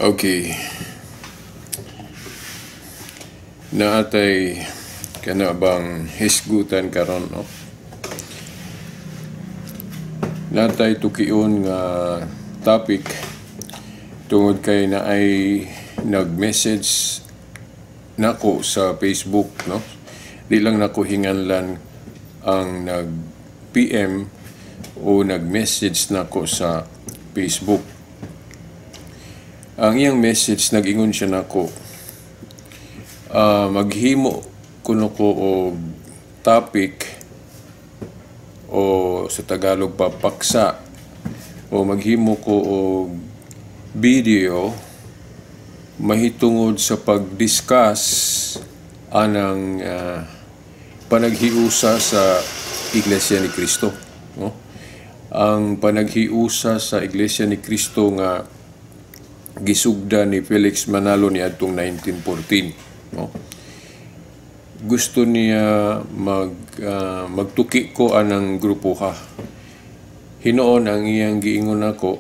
Okay. Naatay kana bang hisgutan karon, no? Natay tukion nga topic tungod kay naay nag-message nako sa Facebook, no? Di lang nako hinganlan ang nag-PM o nag-message nako sa Facebook. Ang iyang message, nag-ingon siya nako, maghimo kuno ko og topic o sa Tagalog pa paksa o maghimo ko og video mahitungod sa pag-discuss anang panaghiusa sa Iglesia ni Cristo, no? Ang panaghiusa sa Iglesia ni Cristo nga gisugda ni Felix Manalo niadtong 1914, no? Gusto niya magtuki ko anang grupo ha. Hinuon ang iyang giingon nako,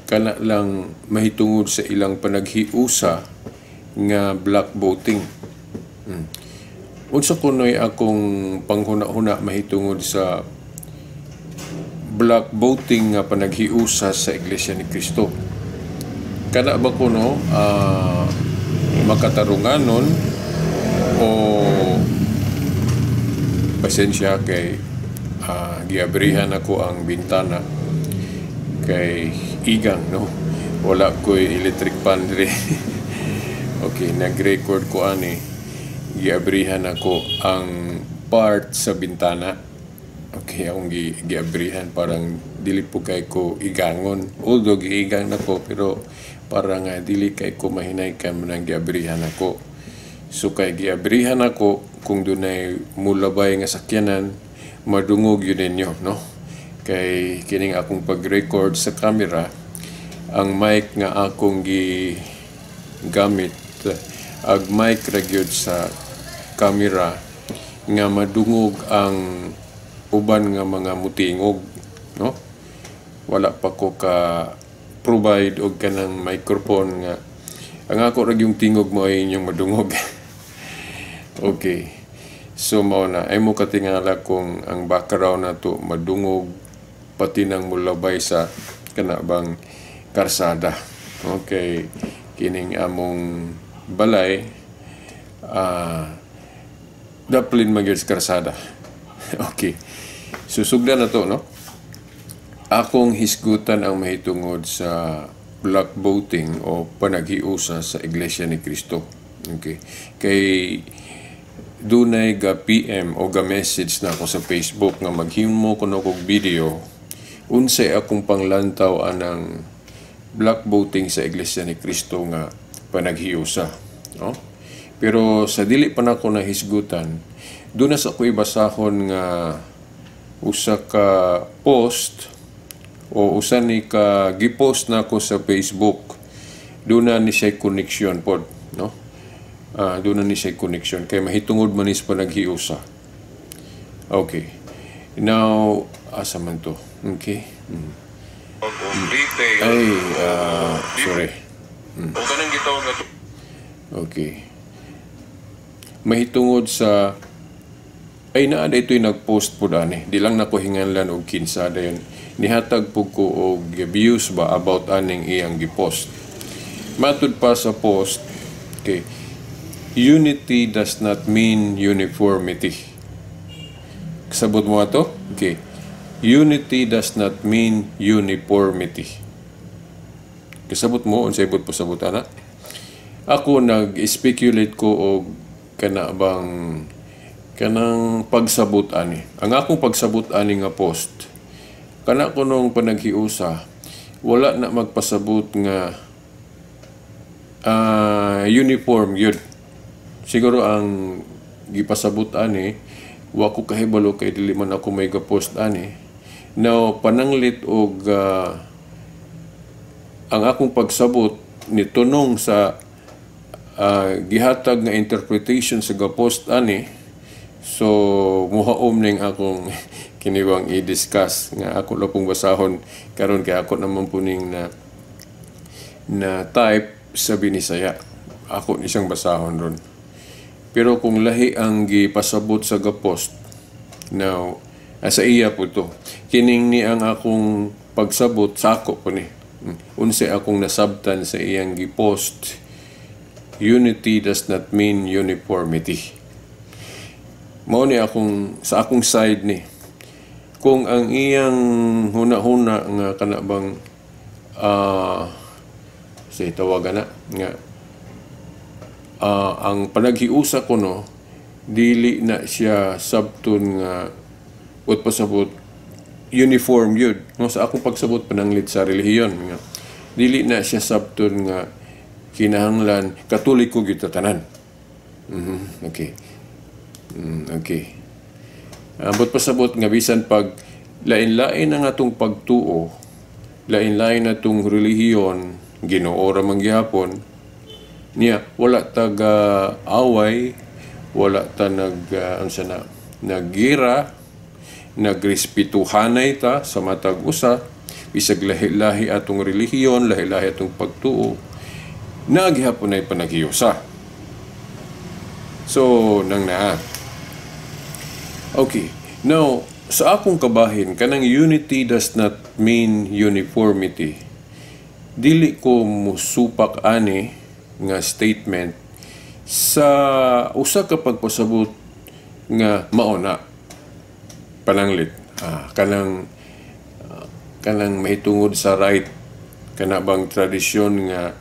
kana lang mahitungod sa ilang panaghiusa nga block voting. Unsa kunoy akong panghuna-huna mahitungod sa block voting nga panaghiusa sa Iglesia ni Cristo? Kana ba kuno makatarunganon o pasensya kay giabrihan ako ang bintana kay igang, no? Wala ko'y electric fan diri. Okay, nag-record ko ani, giabrihan ako ang part sa bintana. Okay, akong giabrihan parang dili po kay ko igangon, although giigang nako, pero para nga dili kay ko mahinay kan nang giabrihan ako. So kay giabrihan ako, kung dunay mulabay nga sakyanan, madungog yun ninyo, no? Kay kining akong pag-record sa camera, ang mic nga akong gigamit ag mic ra gyud sa camera nga madungog ang uban nga mga mutingog, no? Wala pa ko ka provide og kanang microphone nga ang ako ra yung tingog mo ay inyong madungog. Okay. So mao na ay mo katingala kung ang background nato madungog pati nang mulabay sa kana bang karsada. Okay, kining among balay daplin magyud sa karsada. Okay. Susugdan na to, no? Akong hisgutan ang mahitungod sa block voting o panaghiusa sa Iglesia ni Cristo. Okay. Kay dunay ga PM o ga message na ako sa Facebook nga maghimo kuno kog video unsay akong panglantaw anang block voting sa Iglesia ni Cristo nga panaghiusa, no? Pero sa dili pa nako nahisgutan, doon na sa ako ibasahon nga usa ka post o usa ni ka gipost nako sa Facebook. Doon na ni siya connection pod, no? Doon na ni siya connection kay mahitungod man is panaghiusa. Okay. Now, asa man to? Okay. Retail. Ay, sorry. O kanang gitawag na Okay. Mahitungod sa ay naa ito'y nag-post po ani. Di lang nako hinganlan og kinsa dayon. Nihatag po ko og views ba about aning iyang gipost. Matud pa sa post, okay, unity does not mean uniformity. Kasabot mo ato? Okay. Unity does not mean uniformity. Kasabot mo unsay buot pasabot ana? Ako nag-speculate ko og kana bang kanang pagsabot ani. Ang akong pagsabot ani nga post, kana ko nung panaghiusa, wala na magpasabot nga uniform yun. Siguro ang gipasabot ani, wa ko kahibalo kay dili man ako may ga-post ani. Now pananglit og ang akong pagsabot ni tunong sa gihatag nga interpretation sa ga-post ani, so muhaom ning akong kiniwang i-discuss nga ako lang pong basahon karon kay ako naman po ning na na type. sa Binisaya. Ako ni siyang basahon ron. Pero kung lahi ang gipasabot sa gapost, now, sa iya po to. Kining ni ang akong pagsabot, sa ako po ni. Unsay akong nasabtan sa iyang gipost, unity does not mean uniformity. Mao ni akong sa akong side ni. Kung ang iyang huna-huna nga kana bang say tawagan na nga ang panaghiusa ko, no, dili na siya sabton nga ut pasabot uniform yun, no? Sa akong pagsabot pananglit sa relihiyon nga dili na siya sabton nga kinahanglan Katoliko gyud tanan. Okay. Ambot pasabot nga bisan pag lain-lain ang atong pagtuo, lain-lain atong relihiyon, Ginoo ra man gihapon niya, wala taga away, wala ta nag unsa na, naggira, nagrespetuhanay ta sa matag usa, bisag lahi-lahi atong relihiyon, lahi-lahi atong pagtuo, naa gihapon ay panaghiusa. So nang naa, okay, now sa akong kabahin, kanang unity does not mean uniformity, dili ko musupak ani nga statement sa usa ka pagpasabot nga mao na pananglit kanang mahitungod sa right, kana bang tradisyon nga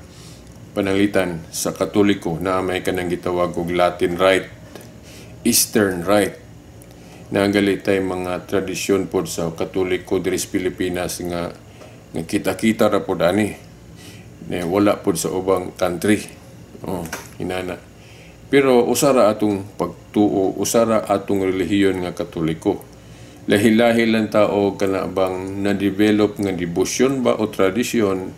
pananglitan sa Katoliko na may kanang gitawag og Latin Rite, Eastern Rite. Naa gali tay mga tradisyon pod sa Katoliko diri sa Pilipinas nga kita-kita ra pod ani ne, wala pod sa ubang country. Oh, inana. Pero usa ra atong pagtuo, usa ra atong relihiyon nga Katoliko. Lahi-lahi lang ta og kana bang na-develop nga debosyon ba o tradisyon,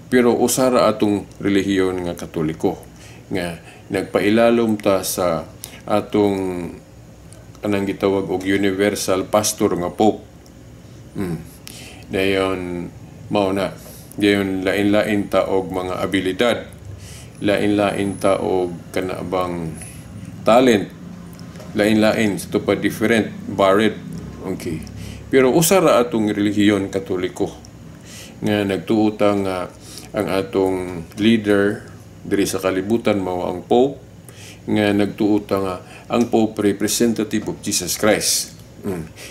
pero usa ra atong relihiyon nga Katoliko nga nagpailalom ta sa atong kanang gitawag og universal pastor nga Pope. Dayon mao na. Dayon lain-lain ta og mga abilidad. Lain-lain ta og kana bang talent. Lain-lain sa pa, different, varied. Okay. Pero usa ra atong relihiyon Katoliko nga nagtuo ta nga ang atong leader diri sa kalibutan mao ang Pope, nga nagtuo ta nga ang Pope representative of Jesus Christ.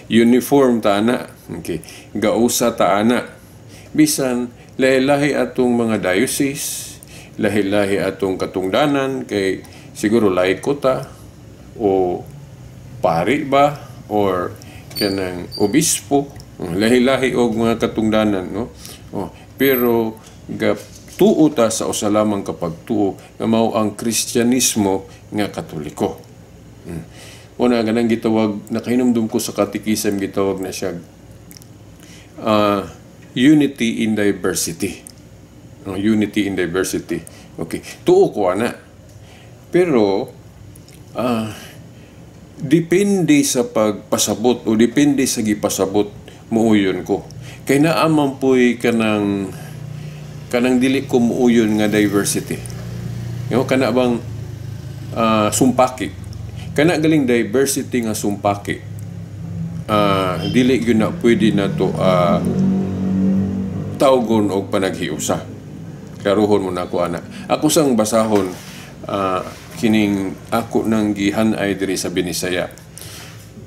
Uniform ta ana. Okay. Gausa ta ana. Bisan lahi-lahi atong mga diocese, lahi-lahi atong katungdanan kay siguro laiko ta o pari ba or kanang obispo, lahi-lahi og mga katungdanan, no? Oh, pero ga tuo ta sa usa lamang ka pagtuo nga mao ang Kristyanismo nga Katoliko. Una ganang gitawag, nakahinumdum ko sa katikism, gitawag na siya unity in diversity. Oh, unity in diversity. Okay. Tuo ko ana. Pero depende sa pagpasabot o depende sa gipasabot, muuyon ko. Kay naa man po'y kanang dili ko muuyon nga diversity. Yo, kana bang sumpaki. Kana galing diversity nga sumpaki. Dili gyud na pwede na to tawgon og panaghiusa. Klaruhon mo na ako ana. Ako sang basahon kining ako nang gihanay diri sa Binisaya.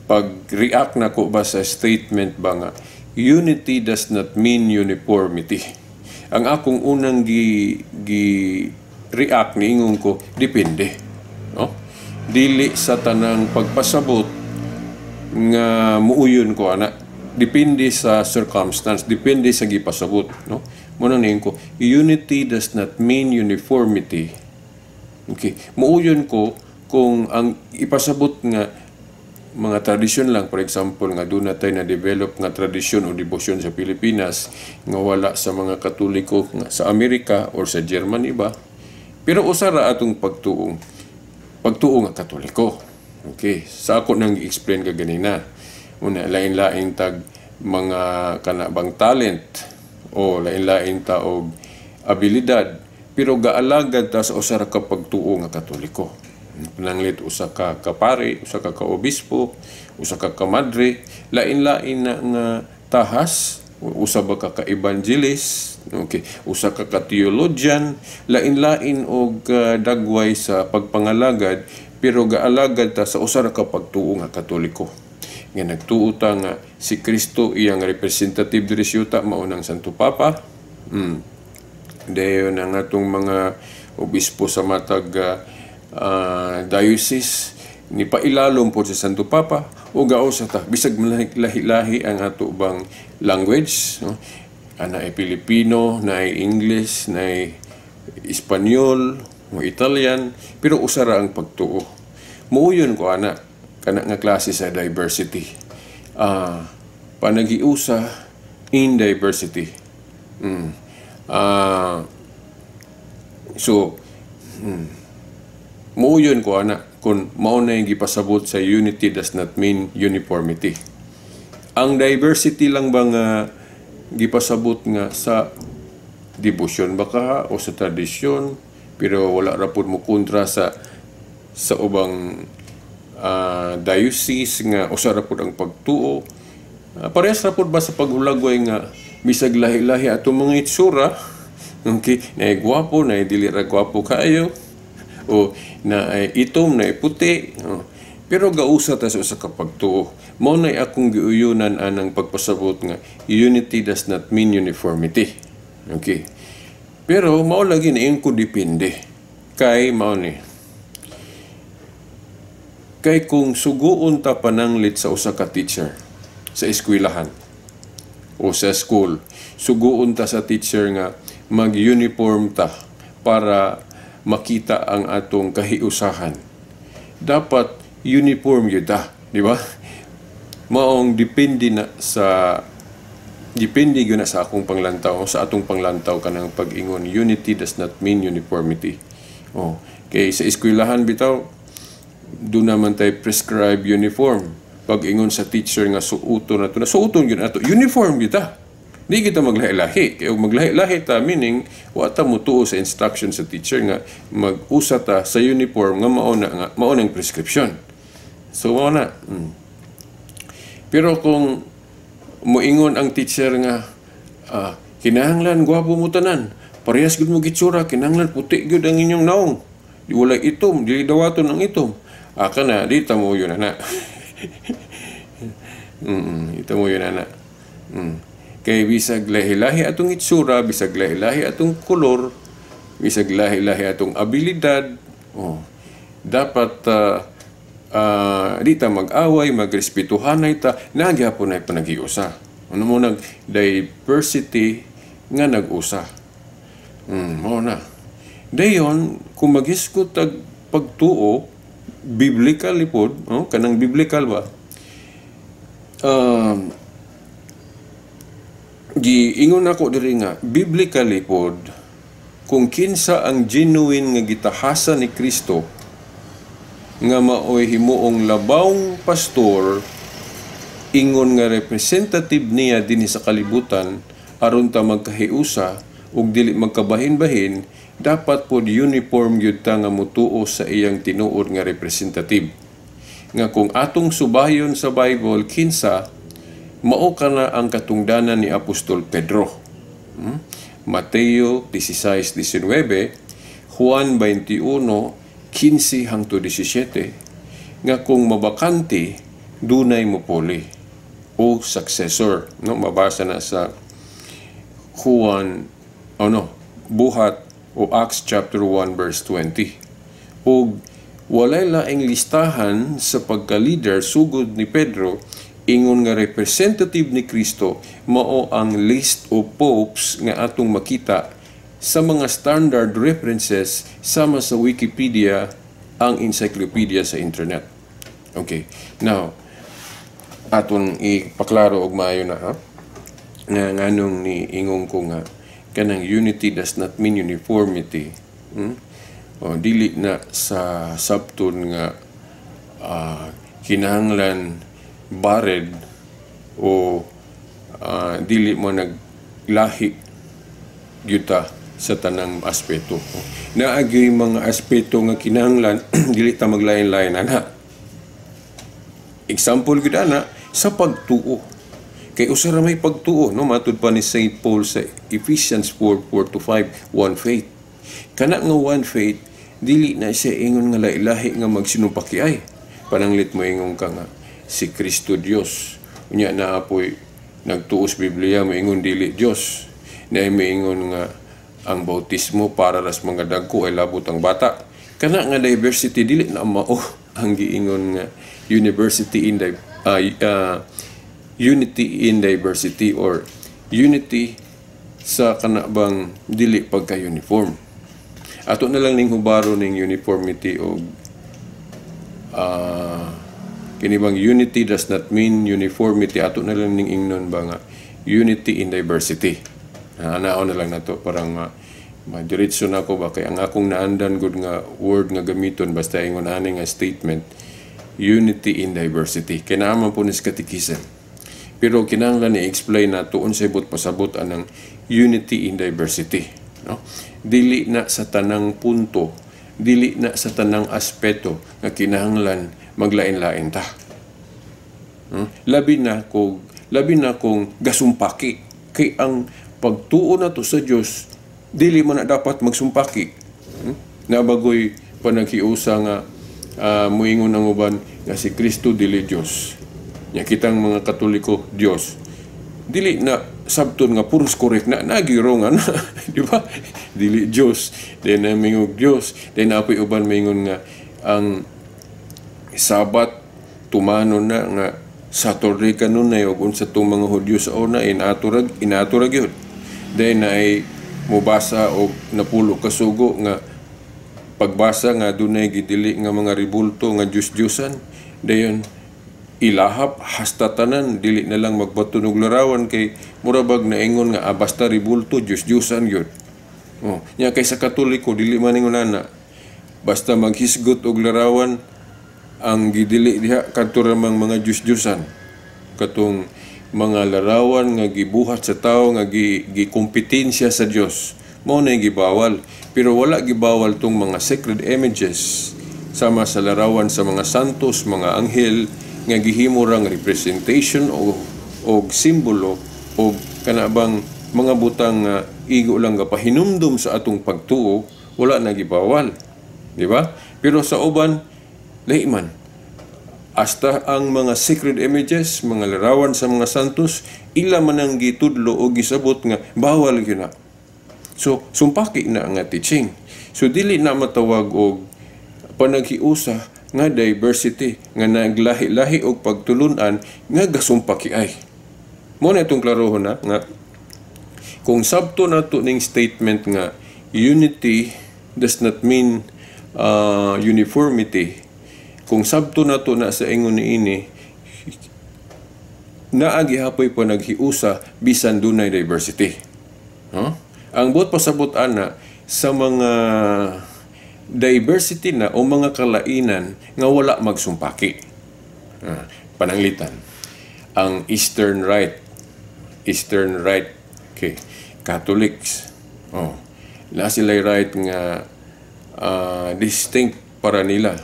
Pag-react na ko ba sa statement ba nga unity does not mean uniformity. Ang akong unang gi react, niingon ko, depende. No? Dili sa tanang pagpasabot nga muuyon ko ana. Depende sa circumstance, depende sa gipasabot, no? Mao nang ko, unity does not mean uniformity. Okay. Muuyon ko kung ang ipasabot nga mga tradisyon lang, for example, nga doon na tayo na-develop nga tradisyon o debosyon sa Pilipinas nga wala sa mga Katoliko nga sa Amerika or sa Germany ba, pero usa ra atong pagtuo nga Katoliko. Okay, sa ako nang i-explain ka ganina, una, lain-lain tag mga kana bang talent o lain-lain ta og abilidad. pero gaalagad ta sa usa ra ka pagtuo nga Katoliko. Pananglit usa ka kapari, usa ka kaobispo, usa ka kamadre, lain-lain na nga tahas, usa ba ka ka-evangelist, okay, usa ka ka-theologian, lain-lain og dagway sa pagpangalagad, pero gaalagad ta sa usa ra ka pagtuo nga Katoliko. Nga nagtuo ta nga si Kristo, iyang representative diri sa yuta, mao nang Santo Papa. Dayon ang atong mga obispo sa matag diocese ni pailalom po sa Santo Papa o gausa ta bisag lahi-lahi ang ato bang language, no? Ana ay Pilipino, na ay English, na ay Espanyol o Italian, pero usa ra ang pagtuo. Muuyon ko ana kana nga klase sa diversity, panagiusa in diversity. So, muuyon ko ana kung mao na yung gipasabot sa unity does not mean uniformity. Ang diversity lang ba nga gipasabot nga sa debosyon ba ka o sa tradisyon, pero wala ra pud mo kontra sa ubang diocese nga usa ra pud ang pagtuo. Parehas ra pud ba sa paghulagway nga bisag lahi-lahi atong mga itsura, okay, naay gwapo, naay dili ra gwapo kaayo, o naay itom, naay puti, oh. Pero gausa ta sa usa ka pagtuo. Mao nay akong giuyunan anang pagpasabot nga unity does not mean uniformity. Okay. Pero mao lagi na ko depende. Kay mao ni. Kay kung suguon ta pananglit sa usa ka teacher sa eskwelahan o sa school, suguon ta sa teacher nga mag-uniform ta para makita ang atong kahiusahan. Dapat uniform yun ta, di ba? Maong depende gyud na sa akong panglantaw o sa atong panglantaw kanang pag-ingon unity does not mean uniformity. Oh, kay sa eskwelahan bitaw do naman tay prescribe uniform. Pag ingon sa teacher nga suoton na to na, suoton gyud ato uniform kita. Di kita maglahi-lahi. Kay ug maglahi-lahi ta, meaning wa ta mutuo sa instruction sa teacher nga mag-usa ta sa uniform nga mao na nga mao nang prescription. So mao na. Pero kung moingon ang teacher nga kinahanglan gwapo mo tanan, parehas gud mo gitsura, kinahanglan puti gyud ang inyong naong. Di walay itom, dili dawaton ang itom. Ah, kana di ta mo yun ana. Ito mo yun ana. Kay bisag lahi-lahi atong itsura, bisag lahi-lahi atong kolor, bisag lahi-lahi atong abilidad, oh, dapat di ta mag-away, magrespetuhanay ta, nagyapon ay panagiusa. Ano mo nag diversity nga nag-usa. Mao na. Dayon, kung maghisgot tag pagtuo, biblical pod, oh, kanang biblical ba? Giingon ako diri nga biblically pod, kung kinsa ang genuine nga gitahasa ni Kristo nga maoy himuong labawng pastor, ingon nga representative niya dinhi sa kalibutan aron ta magkahiusa ug dili magkabahin-bahin, dapat pod uniform gyud ta nga mutuo sa iyang tinuod nga representative. Nga kung atong subayon sa Bible, kinsa mao kana ang katungdanan ni Apostol Pedro. Mateo 16:19, Juan 21:15 hangtod 17, nga kung mabakante, dunay mopuli o successor, no? Mabasa na sa Juan, oh no, Buhat o Acts chapter 1 verse 20. Ug walay laing listahan sa pagka-leader sugod ni Pedro ingon nga representative ni Kristo, mao ang list of popes nga atong makita sa mga standard references sama sa Wikipedia, ang encyclopedia sa internet. Okay. Now, aton ipaklaro og maayo na ha. Nga nganong ni ingon ko nga kanang unity does not mean uniformity. O, dili na sa sabton nga kinahanglan bared o dili mo naglahi gyud ta. sa tanang aspeto. Naagyoy mga aspeto nga kinahanglan dili ta maglain-lain ana. Example gid ana sa pagtuo. Kay usa ra may pagtuo, no? Matud pa ni Saint Paul sa Ephesians 4:4 to 5, one faith. Kana nga one faith, dili na siya ingon nga lahi-lahi nga magsinumpaki ay. Pananglit mo ingon ka nga si Kristo Dios. Unya naa poy nagtuo sa Biblia, moingon dili Dios. Na moingon nga ang bautismo para ras mga dagko ay labot ang bata. Kana nga diversity, dili na mao ang giingon nga university in di- unity in diversity or unity sa kana bang dili pagka-uniform. Ato na lang ning hubaro ning uniformity o kini bang unity does not mean uniformity. Ato na lang ning ingnon ba nga unity in diversity. Anao na lang nato parang madiretso na ko ba, kay ang akong naandan gud nga word nga gamiton basta ingon ani nga statement, unity in diversity, kay naa man po ni sa catechism. Pero kinahanglan i-explain nato unsay buot pasabot anang unity in diversity, no? Dili na sa tanang punto, dili na sa tanang aspeto nga kinahanglan maglain-lain ta. Labi na kung gasumpaki, kay ang pagtuo nato sa Dios dili man na dapat magsumpaki. Nabagoy panaghiusa nga muingon ang uban nga si Kristo dili Dios. Nya kitang mga Katoliko, Dios. Dili na sabton nga puros correct na nagiro nga na, di ba? Dili Dios, then na mingog Dios, then apoy uban mingon nga ang Sabat tumanon na nga Saturday kanunay ug unsa tong mga Hudyo sa una inaturag inaturag yun. Then ay mobasa og napulo ka sugo nga pagbasa nga dunay gidili nga mga ribulto nga Diyos-Diyosan, dayon ilahap hasta tanan dili na lang magbaton og larawan kay mura bag naingon nga basta ribulto, Diyos-Diyosan gyud. Oh, nya kay sa Katoliko dili man ingon ana. Basta maghisgot og larawan, ang gidili diha kadto ra mang mga Diyos-Diyosan, katong mga larawan nga gibuhat sa tao nga gi, gikompetensya sa Dios, mao na gibawal. Pero wala gibawal tong mga sacred images sama sa larawan sa mga santos, mga anghel, nga gihimo rang representation o og simbolo o kana bang mga butang nga igo lang gapahinumdum sa atong pagtuo, wala na gibawal, di ba? Pero sa uban lahi man, hasta ang mga sacred images, mga larawan sa mga santos, ila man ang gitudlo o gisabot nga bawal gyud na. So sumpaki na nga teaching. So dili na matawag og panaghiusa nga diversity nga naglahi-lahi og pagtulunan nga gasumpaki ay. Mo na itong klarohon na nga kung sabto nato ning statement nga unity does not mean uniformity, kung sabto nato na sa ingon niini, naa gihapoy pa naghiusa bisan dunay diversity. Huh? Ang buot pasabot ana sa mga diversity na o mga kalainan nga wala magsumpaki. Pananglitan ang Eastern Rite, Eastern Rite, okay, Catholics. Oh, na sila rite nga distinct para nila.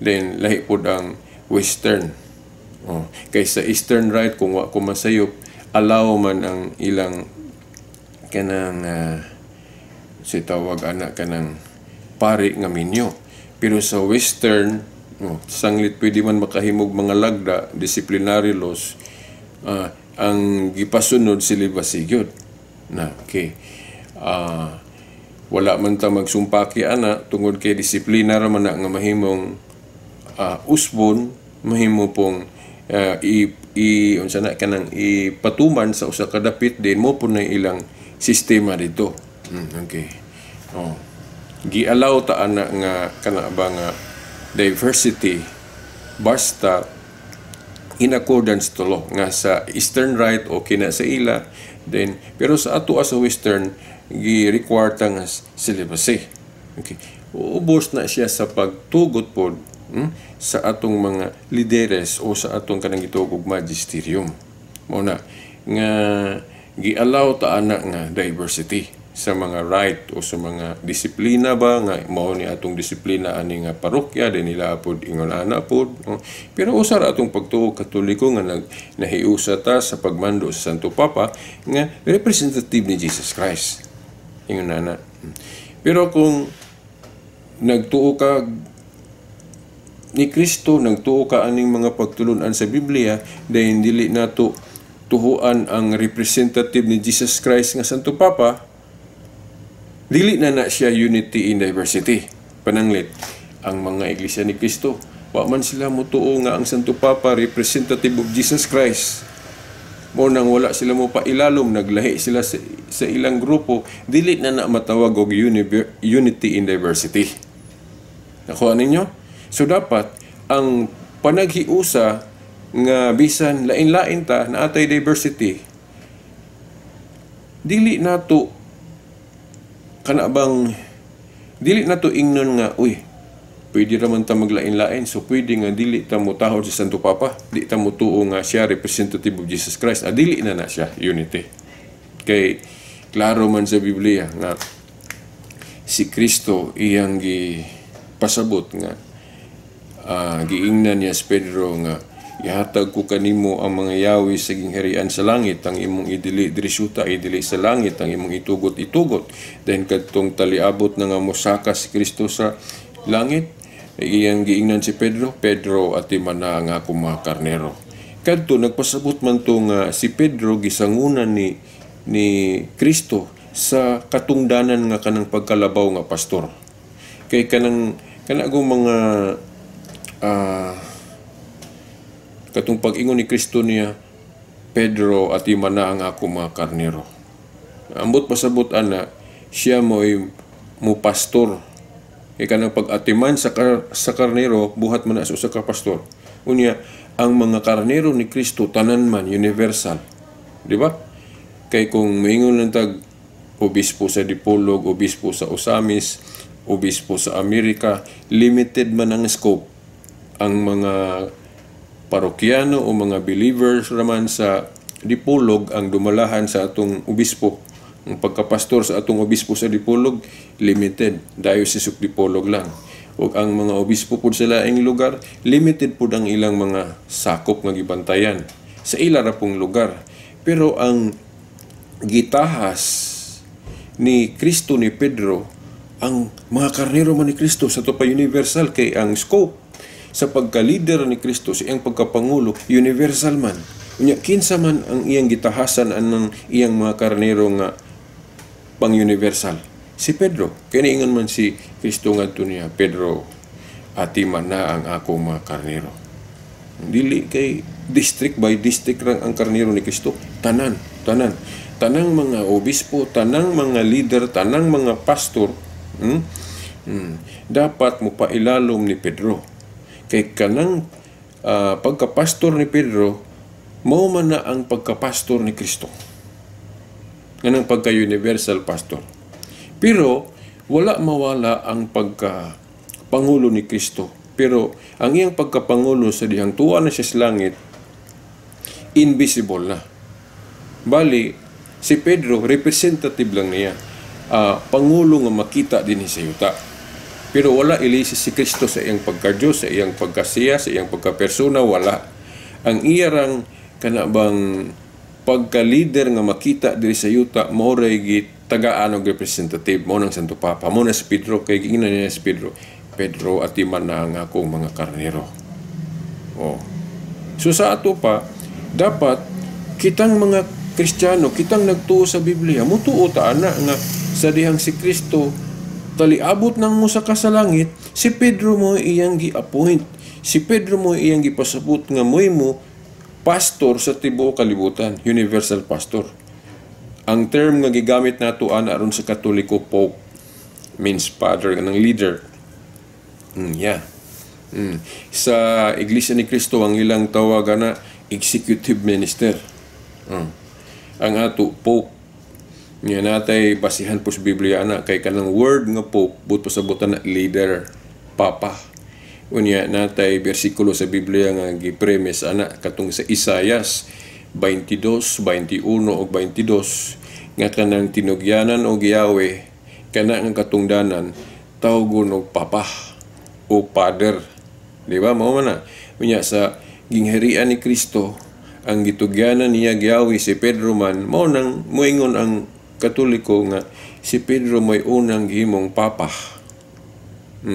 Then lahi pod ang Western. Oh, kay sa Eastern Rite, kung wa ko masayop, allow man ang ilang kanang si tawag ana kanang pari nga minyo. Pero sa Western, oh, sanglit pwede man makahimog mga lagda, disciplinary laws, ang gipasunod celibacy gyud. Na, okay. Wala man ta magsumpaki ana tungod kay disiplina ra man na nga mahimong usbon, mahimo pong i, i unsa na kanang ipatuman sa usa ka dapit din mo po na ilang sistema dito. Okay. Oh. Gi-allow ta ana nga kana ba nga diversity basta in accordance to law nga sa Eastern Rite okay na sa ila then, pero sa ato sa Western gi-require ta nga celibacy. Okay, ubos na siya sa pagtugot pod sa atong mga lideres o sa atong kanang gituog og magisterium. Mao na nga gi-allow ta ana nga diversity. Sa mga right o sa mga disiplina ba nga mao ni atong disiplina ani nga parokya din nila pod ingon ana pod, no? Pero usa ra atong pagtuo Katoliko nga nahiusa ta sa pagmando sa Santo Papa nga representative ni Jesus Christ, ingon ana. Pero kung nagtuo ka ni Kristo, nagtuo ka aning mga pagtulunan sa Biblia, dahil dili nato tuhuan ang representative ni Jesus Christ nga Santo Papa, dili na na siya unity in diversity. Pananglit, ang mga Iglesia ni Kristo, wa man sila mutuo nga ang Santo Papa representative of Jesus Christ. Mo nang wala sila mo pailalom, naglahi sila sa ilang grupo, dili na na matawag og unity in diversity. Nakuha ninyo? So dapat ang panaghiusa nga bisan lain-lain ta, naatay diversity, dili nato kana bang dili na to ingnon nga, "Uy, pwede ra man ta maglain-lain, so pwede nga dili ta motahod sa Santo Papa, di ta motuo nga siya representative of Jesus Christ." Ah, dili na na siya unity kay klaro man sa Biblia nga si Kristo iyang gipasabot nga giingnan niya si Pedro nga, "Ihatag ko kanimo ang mga yawi sa gingharian sa langit. Ang imong idili diri sa yuta, idili sa langit. Ang imong itugot, itugot." Then kadtong taliabot na nga mosaka si Kristo sa langit, iyang giingnan si Pedro, "Pedro, atiman na ang akong mga karnero." Kadto nagpasabot man to nga si Pedro gisangunan ni Kristo sa katungdanan nga kanang pagkalabaw nga pastor. Kay kanang kanagong mga katong pag-ingon ni Kristo niya, "Pedro, atiman na ang akong mga karnero." Ambot pasabot ana, siya mo'y mo pastor. Kay kanang pag-atiman sa karnero, buhat man na sa usa ka pastor. Unya, ang mga karnero ni Kristo tanan man, universal. Di ba? Kay kung maingon lang tag obispo sa Dipolog, obispo sa Ozamis, obispo sa Amerika, limited man ang scope. Ang mga parokyano o mga believers raman sa Dipolog ang dumalahan sa atong obispo. Ang pagkapastor sa atong obispo sa Dipolog, limited. Diocese of Dipolog lang. O ang mga obispo pud sa laing lugar, limited pud ang ilang mga sakop nga gibantayan sa ila ra pong lugar. Pero ang gitahas ni Kristo ni Pedro, ang mga karnero man ni Kristo sa to pa, universal kay ang scope sa pagka-leader ni Kristo, sa iyang pagkapangulo, universal man. Unya, kinsa man ang iyang gitahasan anang iyang mga karnero nga pang-universal? Si Pedro. Kaya niingon man si Kristo ngadto niya, "Pedro, atiman na ang akong mga karnero." Dili kay district by district lang ang karnero ni Kristo. Tanan, tanan. Tanang mga obispo, tanang mga leader, tanang mga pastor, dapat mo pailalom ni Pedro. Kay kanang pagkapastor ni Pedro, mao man na ang pagkapastor ni Kristo. Nganang pagka-universal pastor. Pero wala mawala ang pagka pangulo ni Kristo. Pero ang iyang pagkapangulo sa dihang tuwa na siya sa langit, invisible na. Bali, si Pedro, representative lang niya. Pangulo nga makita din sa yuta. Pero wala ilisi si Kristo sa iyang pagka-Diyos, sa iyang pagkasiya, sa iyang pagkapersona, wala. Ang iyarang kana bang pagka-leader nga makita diri sa yuta, mao ray gitagaan og representative, mao nang Santo Papa, mao na si Pedro, kay giingnan niya si Pedro, "Pedro, atiman na ang akong mga karnero." Oh. So sa ato pa, dapat kitang mga Kristiyano, kitang nagtuo sa Biblia, mutuo ta ana nga sa dihang si Kristo taliabot nang mosaka sa langit, si Pedro mo iyang gi-appoint. Si Pedro mo iyang gipasabot nga mo'y mo pastor sa tibuok kalibutan, universal pastor. Ang term nga gigamit nato ana aron sa Katoliko, Pope, means father, kanang leader. Yeah. Sa Iglesia ni Cristo, ang ilang tawag ana executive minister. Ang ato, Pope. Nga natay basihan po sa Biblia ana kay kanang word nga Pope but pasabutan na leader, papa. Unya natay bersikulo sa Biblia nga gipremise ana, katong sa Isayas 22, 21 ug 22. nga kanang tinugyanan og Yahweh, kana nga katungdanan tawgon og papa o father. Di ba? Mao man na. Unya sa gingharian ni Kristo, ang gitugyanan niya Yahweh si Pedro man, mao nang moingon ang Katoliko nga si Pedro may unang gihimong papa.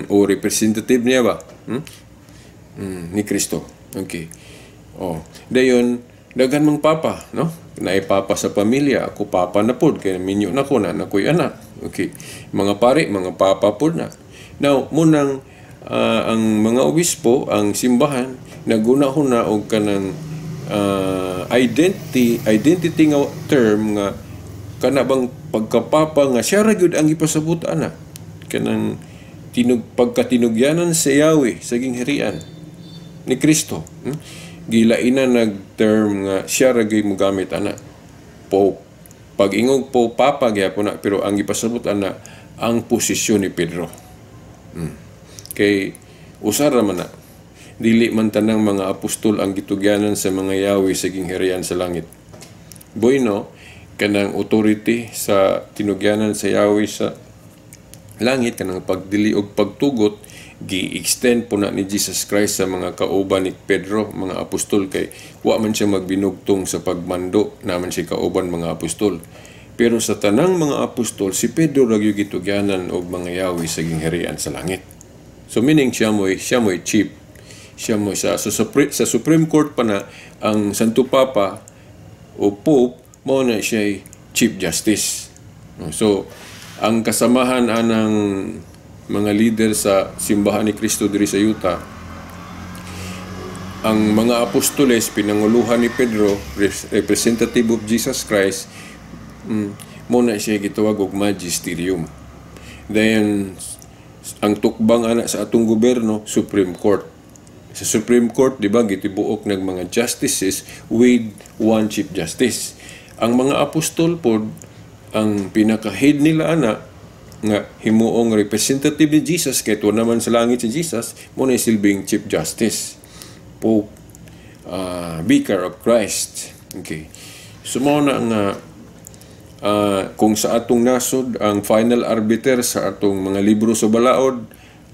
O representative niya ba? Hmm? Ni Kristo. Okay. Oh, dayon daghan mang papa, no? Naay papa sa pamilya, ako papa na pod kay minyo na ko na nakoy anak. Okay. Mga pare, mga papa pod na. Now, munang ang mga obispo, ang simbahan naguna-huna og kanang identity identity nga term nga kana bang pagkapapa nga siya ra gyud ang gipasabot ana, kanang tinog pagkatinugyanan sa Yahweh sa gingharian ni Kristo. Gilainan nag term nga siya ra gyud mogamit ana, Pope. Pag ingog Pope, papa gyapon na, pero ang gipasabot ana ang posisyon ni Pedro. Kay usa ra man na, dili man tanang mga apostol ang gitugyanan sa mga Yahweh sa gingharian sa langit. Bueno, kanang authority sa tinugyanan sa Yahweh sa langit, kanang pagdili og pagtugot, gi-extend po na ni Jesus Christ sa mga kauban ni Pedro, mga apostol, kay wa man siya magbinugtong sa pagmando naman siya kauban mga apostol. Pero sa tanang mga apostol, si Pedro ra gyud gitugyanan og mga Yahweh sa gingharian sa langit. So meaning siya mo'y chief, siya mo sa Supreme Court pa na ang Santo Papa o Pope mo na siya Chief Justice. So ang kasamahan anang mga leader sa simbahan ni Kristo diri sa yuta, ang mga apostoles pinanguluhan ni Pedro, representative of Jesus Christ, mo na siya gitawag og magisterium. Then ang tukbang ana sa atong gobyerno, Supreme Court. Sa Supreme Court, di ba, gitibuok ng mga justices with one chief justice. Ang mga apostol pod, ang pinaka-head nila ana nga himuong representative ni Jesus kay tuwa naman sa langit si Jesus, mo na silbing chief justice, Pope, Vicar of Christ. Okay, so mao na nga kung sa atong nasod ang final arbiter sa atong mga libro sa balaod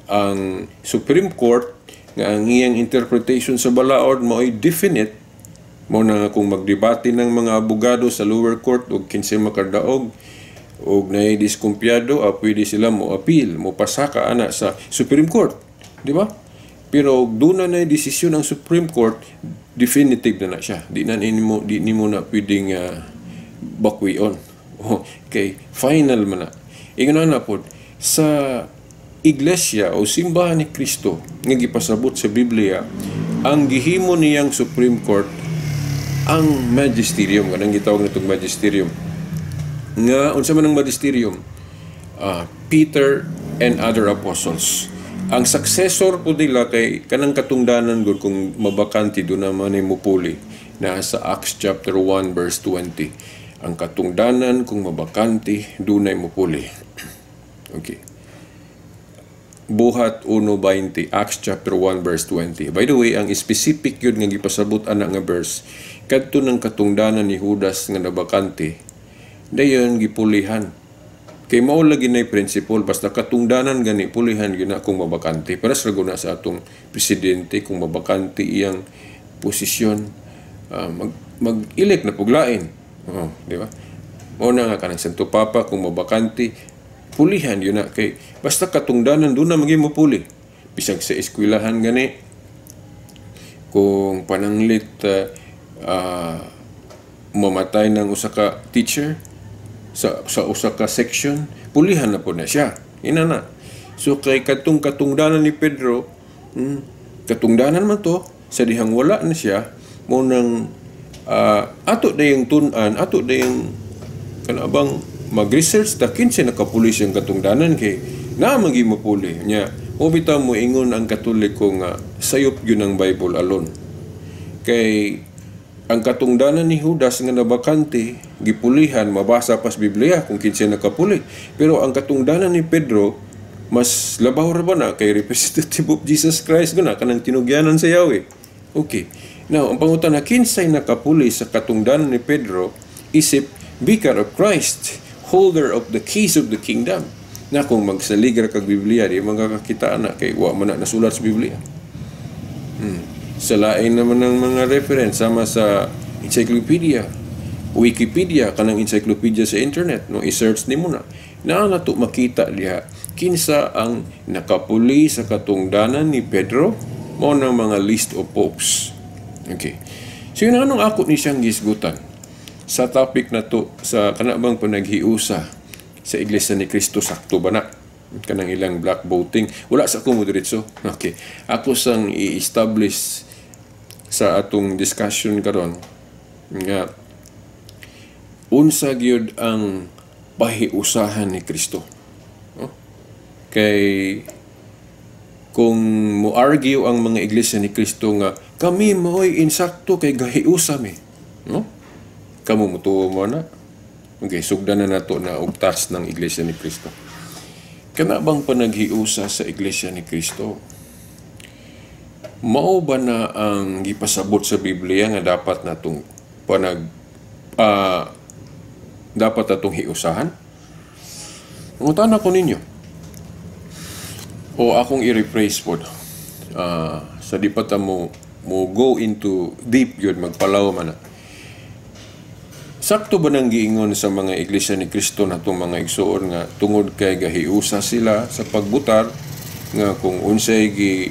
ang Supreme Court, nga ang iyang interpretation sa balaod mao'y definite, mo na nga kung magdebate ng mga abogado sa lower court og kinsay makadaog og naay diskumpiyado, pwede sila mo appeal, mo pasaka ana sa Supreme Court, di ba? Pero doon na desisyon ng Supreme Court, definitive na na siya. Di nimo na pwedeng bakwion. Okay, final man na. Ingon na pod sa iglesia o simbahan ni Kristo nga gipasabot sa Biblia, ang gihimo niyang Supreme Court ang magisterium, kanang gitawag natong magisterium. Nga unsa man ang magisterium? Peter and other apostles. Ang successor po nila kay kanang katungdanan gud kung mabakante do naman ay mupuli na sa Acts chapter 1 verse 20. Ang katungdanan kung mabakante, dunay mupuli. Okay. Buhat 1:20, Acts chapter 1 verse 20. By the way, ang specific yun nga gipasabot ana nga verse kadto ng katungdanan ni Judas nga nabakante, dayon gipulihan. Kay mao lagi na principle, basta katungdanan gani, pulihan gyud na kung mabakante. Para sa na sa atong presidente, kung mabakante iyang posisyon, mag-elect na puglain. Oh, di ba? Mao na nga kanang Santo Papa, kung mabakante, pulihan yun na kay basta katungdanan doon na maging mapuli. Bisag sa eskwelahan gani, kung pananglit mamatay ng usa ka teacher sa usa ka section, pulihan na po na siya. Ina na. So kay katong katungdanan ni Pedro, katungdanan man to, sa dihang wala na siya, mo nang ato dayong tun-an, ato dayong kanabang mag-research ta kinsa nakapuli siyang katungdanan kay naa magi mapuli nya. Mo bitaw mo ingon ang Katoliko nga sayop gyud ang Bible alone, kay ang katungdanan ni Judas nga nabakante, gipulihan, mabasa pas Biblia kung kinsa nakapuli. Pero ang katungdanan ni Pedro mas labaw ra ba na kay representative of Jesus Christ guna kanang tinugyanan sa Yahweh. Okay. Now, ang pangutana, kinsay nakapuli sa katungdanan ni Pedro isip Vicar of Christ, holder of the keys of the kingdom. Na kung magsalig ra kag Biblia, di man kakakita na kay wa man na nasulat sa Biblia. Sa lain naman ng mga reference sama sa encyclopedia, Wikipedia, kanang encyclopedia sa internet, no, i-search nimo na. Naa na to makita diha kinsa ang nakapuli sa katungdanan ni Pedro, mao nang mga list of popes. Okay. So yun, anong ako ni siyang gisgutan sa topic na to, sa kana bang panaghiusa sa Iglesia ni Cristo, sakto ba na kanang ilang bloc voting? Wala sa ko mo diretso. Okay, ako sang i-establish sa atong discussion karon nga unsa gyud ang pahiusahan ni Kristo, no? Kay kung mo argue ang mga Iglesia ni Kristo nga kami mao'y insakto kay gahiusa mi, no? Kamo, mutuo mo na? Okay, sugdan na nato na og touch ng Iglesia ni Kristo. Kana bang panaghiusa sa Iglesia ni Kristo, mao ba na ang gipasabot sa Biblia nga dapat natong hiusahan? Mangutana ko ninyo. O akong i-rephrase pod. Sa di pa ta mo go into deep yun, magpalaw man na. Sakto ba nang giingon sa mga Iglesia ni Kristo na itong mga igsuon nga tungod kay gahiusa sila sa pagbutar, nga kung unsay gi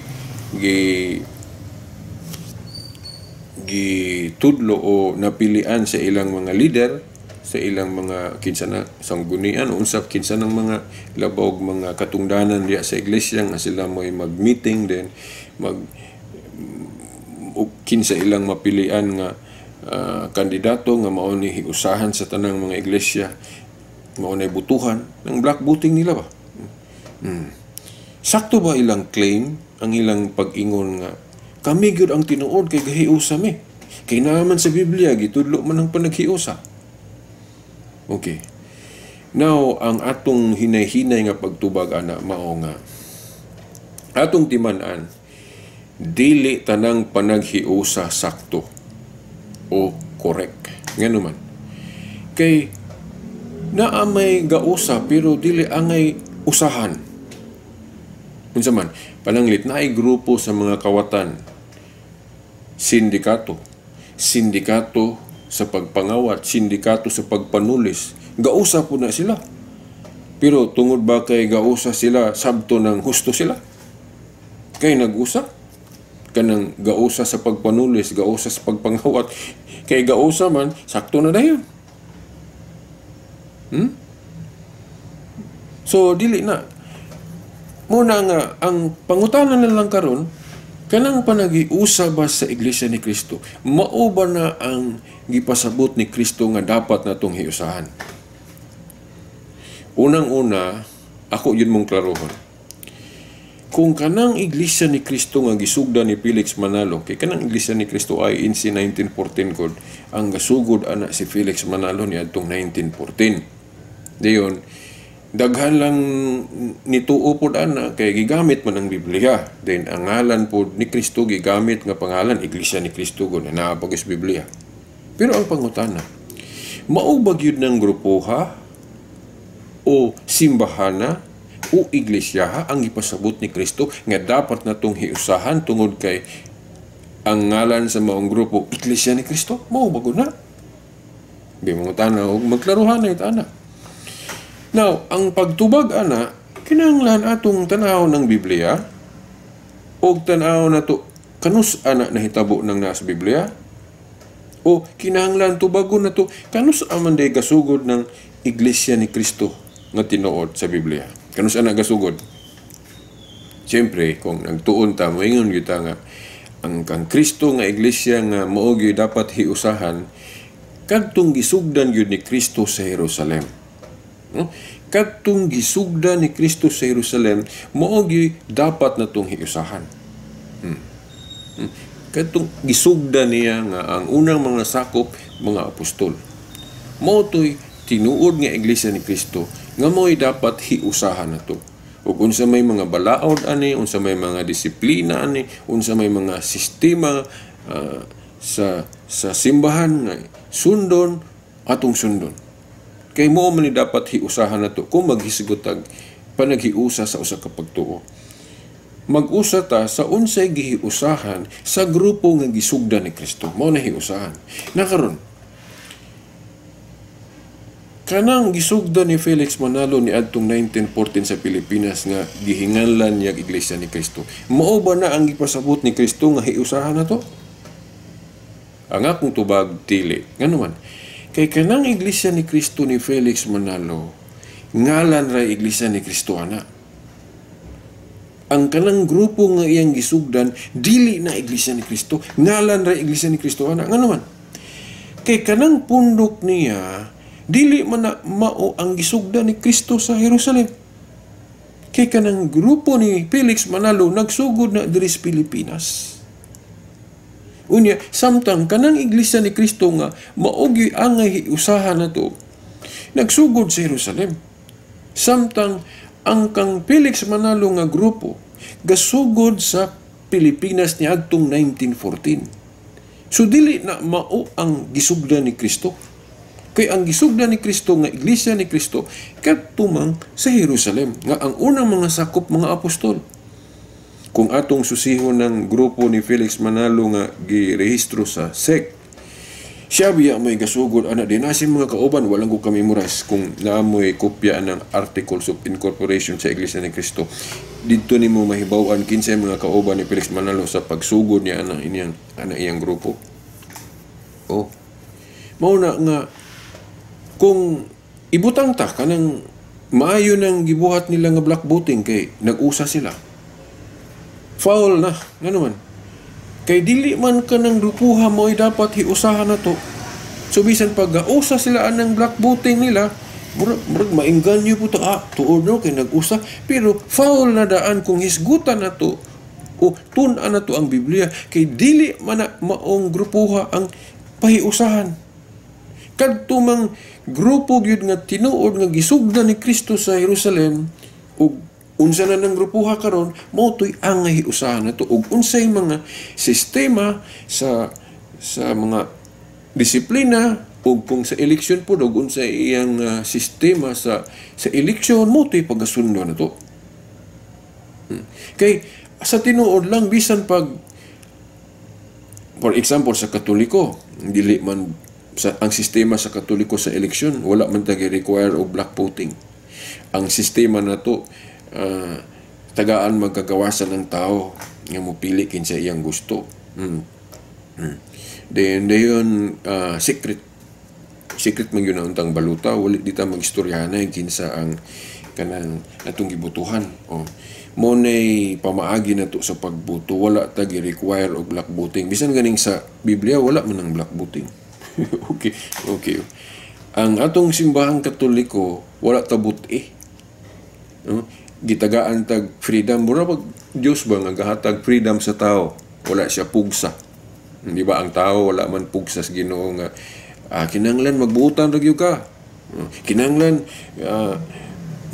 gi gitudlo o napilian sa ilang mga leader, sa ilang mga kinsa na sanggunian, unsa kinsa ng mga labog mga katungdanan diya sa iglesia, nga sila mo'y mag-meeting, then mag o kinsa ilang mapilian nga kandidato nga mao ni hiusahan sa tanang mga iglesia, mao na butuhan ng bloc voting nila ba? Sakto ba ilang claim, ang ilang pag-ingon nga kami gyud ang tinuod kay gahiusa mi, kay naman sa Biblia gitudlo man ang panaghiusa? Okay, now ang atong hinay-hinay nga pagtubag ana mao nga atong timan-an, dili tanang panaghiusa sakto o correct. Ngano man kay naa may gausa pero dili angay usahan. Unsa man, pananglit naay grupo sa mga kawatan, sindikato, sindikato sa pagpangawat, sindikato sa pagpanulis, gausa po na sila. Pero tungod ba kay gausa sila, sabto ng husto sila? Kay nag-usa kanang gausa sa pagpanulis, gausa sa pagpangawat, kay gausa man, sakto na dayon? So dili na. Muna nga ang pangutana na lang karon, kanang panagiusa ba sa Iglesia ni Kristo, mao ba na ang gipasabot ni Kristo nga dapat natong hiusahan? Unang-una, ako yun mong klarohon. Kung kanang Iglesia ni Kristo nga gisugda ni Felix Manalo, kay kanang Iglesia ni Kristo ay INC 1914 kod, ang gasugod ana si Felix Manalo ni adtong 1914. Dayon, daghan lang nituo pod ana kay gigamit man ang Biblia. Then ang ngalan pod ni Kristo gigamit nga pangalan Iglesia ni Kristo gud na naa sa Biblia. Pero ang pangutana, mao ba gyud ng grupoha o simbahana o iglesia ang ipasabot ni Kristo nga dapat natong hiusahan tungod kay ang ngalan sa maong grupo Iglesia ni Kristo? Mao ba gud na? Di mangutana og magklaruhan na ana. Now, ang pagtubag ana, kinahanglan atong tanaw ng Biblia og tanaw nato kanus ana nahitabo nang nasa Biblia, o kinahanglan tubagon nato kanus man day gasugod ng Iglesia ni Kristo nga tinuod sa Biblia. Kanus ana gasugod? Siyempre, kung nagtuon ta, moingon gyud ta nga ang kang Kristo nga iglesia nga mao gyud dapat hiusahan, kadtong gisugdan gyud ni Kristo sa Jerusalem. No? Kadtong gisugdan ni Kristo sa Jerusalem, mao gyud dapat natong hiusahan. Kadtong gisugdan niya nga ang unang mga sakop mga apostol. Mao to'y tinuod nga iglesia ni Kristo nga mo'y dapat hiusahan nato. Ug unsa may mga balaod ani, unsa may mga disiplina ani, unsa may mga sistema sa simbahan nga sundon, atong sundon. Kay mao man ni dapat hiusahan nato kung maghisgot tag panaghiusa sa usa ka pagtuo. Mag-usa ta sa unsay gihiusahan sa grupo nga gisugdan ni Kristo. Mao na hiusahan. Na karon, kanang gisugdan ni Felix Manalo ni adtong 1914 sa Pilipinas nga gihinganlan niya Iglesia ni Kristo, mao ba na ang gipasabot ni Kristo nga hiusahan nato? Ang akong tubag, dili. Ngano man? Kay kanang Iglesia ni Kristo ni Felix Manalo, ngalan ra Iglesia ni Kristo ana. Ang kanang grupo nga iyang gisugdan, dili na Iglesia ni Kristo, ngalan ra Iglesia ni Kristo ana. Ngano man? Kay kanang pundok niya, dili man na mao ang gisugdan ni Kristo sa Jerusalem. Kay kanang grupo ni Felix Manalo nagsugod na diri sa Pilipinas. Unya, samtang kanang Iglesia ni Kristo nga mao gyud angay usahan nato, nagsugod sa Jerusalem. Samtang ang kang Felix Manalo nga grupo gasugod sa Pilipinas ni adtong 1914. So dili na mao ang gisugdan ni Kristo. Kay ang gisugdan ni Kristo nga Iglesia ni Kristo kadto sa Jerusalem nga ang unang mga sakop mga apostol. Kung atong susihon ng grupo ni Felix Manalo nga girehistro sa SEC, siya biya may gasugod ana din nasi mga kauban, walang ko kami memorize kung naamoy kopya ng Articles of Incorporation sa Iglesia ni Kristo. Didto nimo mahibaw-an kinsay mga kauban ni Felix Manalo sa pagsugod niya ana iyang ana iyang grupo. Oh. Mao na nga kung ibutang ta kanang maayo nang gibuhat nila nga block voting kay nag-usa sila, foul na. Ngano man? Kay dili man kanang grupuha mo'y dapat hiusahan na to. So bisan pag usa sila anang block voting nila, murag, murag maingganyo po to, tuod no, kay nag-usa. Pero foul na daan kung hisgutan na to o tun-an na to ang Biblia, kay dili man na maong grupuha ang pahiusahan. Kadto mang grupo gyud nga tinuod nga gisugdan ni Kristo sa Jerusalem ug unsa na ng grupuha karon, mao to'y angay hiusahan nato ug unsay mga sistema sa mga disiplina ug kung sa eleksyon pod ug unsay iyang sistema sa eleksyon, mao to'y pagasundo nato. Kay sa tinuod lang, bisan pag for example sa Katoliko, dili man sa ang sistema sa Katoliko sa eleksyon, wala man ta require og block voting. Ang sistema nato, tagaan magkagawasan ng tao nga mopili kinsa iyang gusto. Then dayon secret secret man yun ang untang baluta, wala di ta magistoryahanay kinsa ang kanang atong gibutuhan. Oh. Mo nay pamaagi nato sa pagbuto, wala ta gi-require og block voting. Bisan ganing sa Biblia wala man ang block voting. Okay. Ang atong Simbahang Katoliko wala ta buti. No? Gitagaan tag freedom, mura pag Dios ba nga gahatag freedom sa tao, wala siya pugsa. Di ba ang tao wala man pugsa sa Ginoo nga kinahanglan magbuotan ra gyud ka. Kinahanglan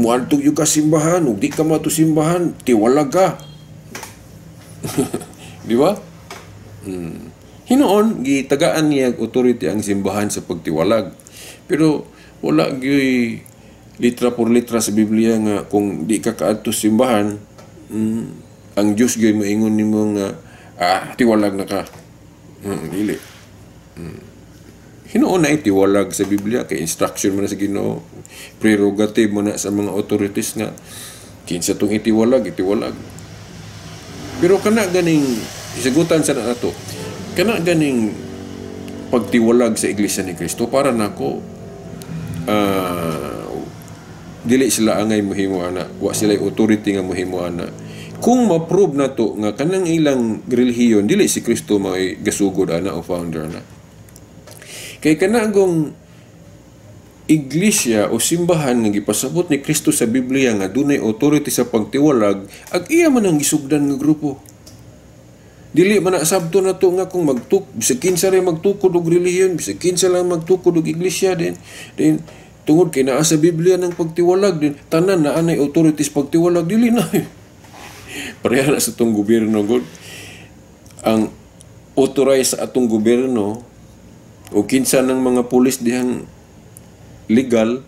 muadto gyud ka simbahan, ug di ka mato simbahan, tiwalag ka. Di ba? Hinuon gitagaan niya authority ang simbahan sa pagtiwalag. Pero wala gyud litra por litra sa Biblia nga kung di ka kaadto simbahan, ang Dios gyud moingon nimo nga tiwalag na ka. Dili. Hinuon na itiwalag sa Biblia kay instruction man na sa Ginoo, prerogative mo na sa mga authorities nga kinsa tong itiwalag, itiwalag. Pero kana ganing isagutan sa nato, kana ganing pagtiwalag sa Iglesia ni Kristo, para nako dili sila angay mohimo ana, wa sila authority nga mohimo ana. Kung ma-prove nato nga kanang ilang relihiyon dili si Kristo may gasugod ana o founder ana. Kay kanagong iglesia o simbahan nga gipasabot ni Kristo sa Biblia nga dunay authority sa pagtiwalag, ag iya man ang gisugdan nga grupo. Dili man na sabto na to nga kung bisag kinsa ray magtukod og relihiyon, bisag kinsa lang magtukod og iglesia, din tungod kay naa sa Biblia ng pagtiwalag, din tanan na anay authorities pagtiwalag, dili na. Pareha na sa atong gobyerno god. Ang authorize sa atong gobyerno o kinsa ng mga pulis dihang legal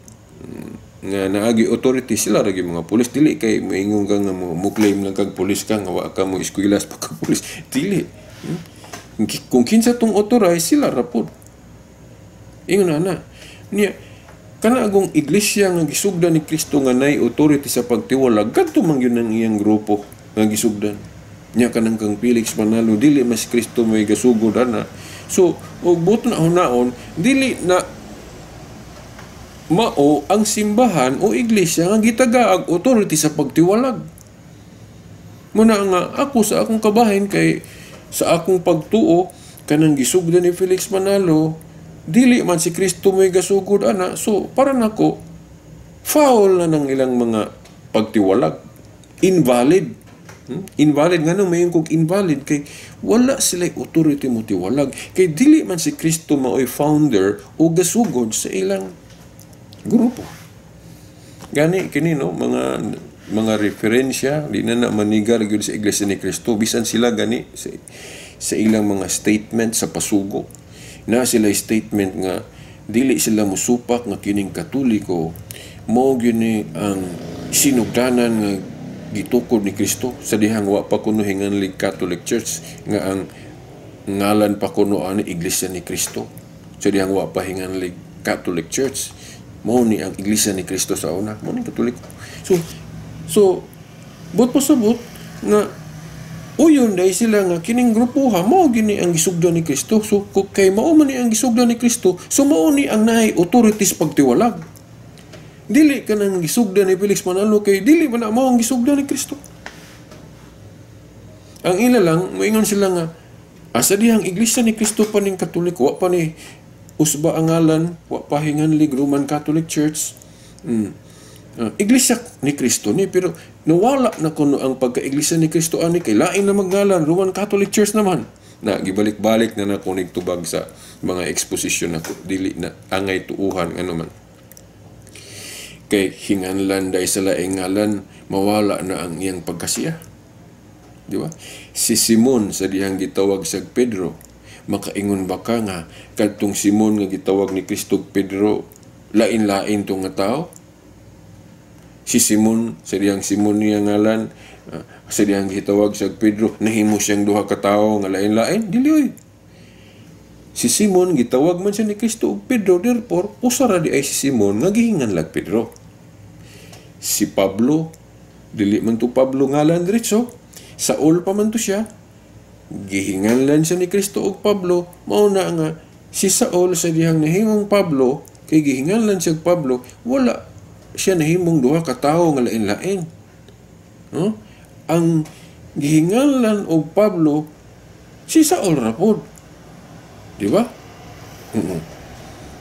nga naagi authority sila ra mga pulis. Dili kay moingon ka nga mo claim lang kag pulis ka nga wa ka mo eskwela sa pagka-pulis, dili. Kung kinsa tong authorize, sila ra pud. Ingon na niya kana agong iglesia nga gisugdan ni Kristo nga nay authority sa pagtiwalag, kadto man gyud ang iyang grupo nga gisugdan niya. Kanang kang Felix Manalo, dili mas Kristo may gasugod ana. So og buot na hunaon, dili na mao ang simbahan o iglesia nga gitagaag authority sa pagtiwalag. Muna nga ako sa akong kabahin, kay sa akong pagtuo, kanang gisugdan ni Felix Manalo, dili man si Kristo may gasugod ana. So para nako, foul na ng ilang mga pagtiwalag, invalid. Invalid. Ngano may kog invalid? Kay wala sila authority mo tiwalag, kay dili man si Kristo maoy founder o gasugod sa ilang grupo. Gani kini, no, mga referensya, di na na manigar gyud sa Iglesia ni Kristo, bisan sila gani sa ilang mga statement sa pasugo na sila statement nga dili sila musupak nga kining Katoliko mo gyud ni ang sinugdanan nga gitukod ni Kristo sa dihang wa pa kuno hinganlig Catholic Church, nga ang ngalan pa kuno ani Iglesia ni Kristo. Sa dihang wa pa hinganlig Catholic Church, mao ni ang Iglesia ni Kristo sa una, mao ni Katoliko. So but pasabot nga uyon dahil sila nga kining grupo ha mao gini ang gisugdan ni Kristo. So kay mao man ni ang gisugdan ni Kristo, so mao ni ang naay authorities pagtiwalag. Dili ka nang gisugdan ni Felix Manalo, kay dili man na mao ang gisugdan ni Kristo. Ang ila lang, moingon sila nga asa dihang Iglesia ni Kristo pa ning Katoliko, wa pa ni usba ang ngalan, wa pa hinganlig Roman Catholic Church. Iglesia ni Kristo ni, pero nawala na kuno ang pagka-Iglesia ni Kristo ani, kay lain na magngalan, Roman Catholic Church naman. Na gibalik-balik na nako tubag sa mga exposition nako, dili na angay tuuhan ano man. Kay hinganlan dahil sa laing ngalan, mawala na ang iyang pagkasiya. Di ba? Si Simon sa dihang gitawag sa Pedro, makaingon ba ka nga kadtong Simon nga gitawag ni Kristo Pedro, lain-lain tong nga tao? Si Simon sa dihang Simon niya ngalan, sa dihang gitawag sa Pedro, nahimo siyang duha ka tawo nga lain-lain? Dili oy. Si Simon gitawag man siya ni Kristo og Pedro, therefore usa ra di ay si Simon nga gihinganlag Pedro. Si Pablo, dili man to Pablo ngalan diretso, Saul pa man to siya, gihinganlan siya ni Kristo og Pablo. Mao na nga si Saul sa dihang nahimong Pablo, kay gihinganlan siya og Pablo, wala siya nahimong duha ka tawo nga lain-lain. No? Ang gihinganlan og Pablo si Saul ra pod. Di ba?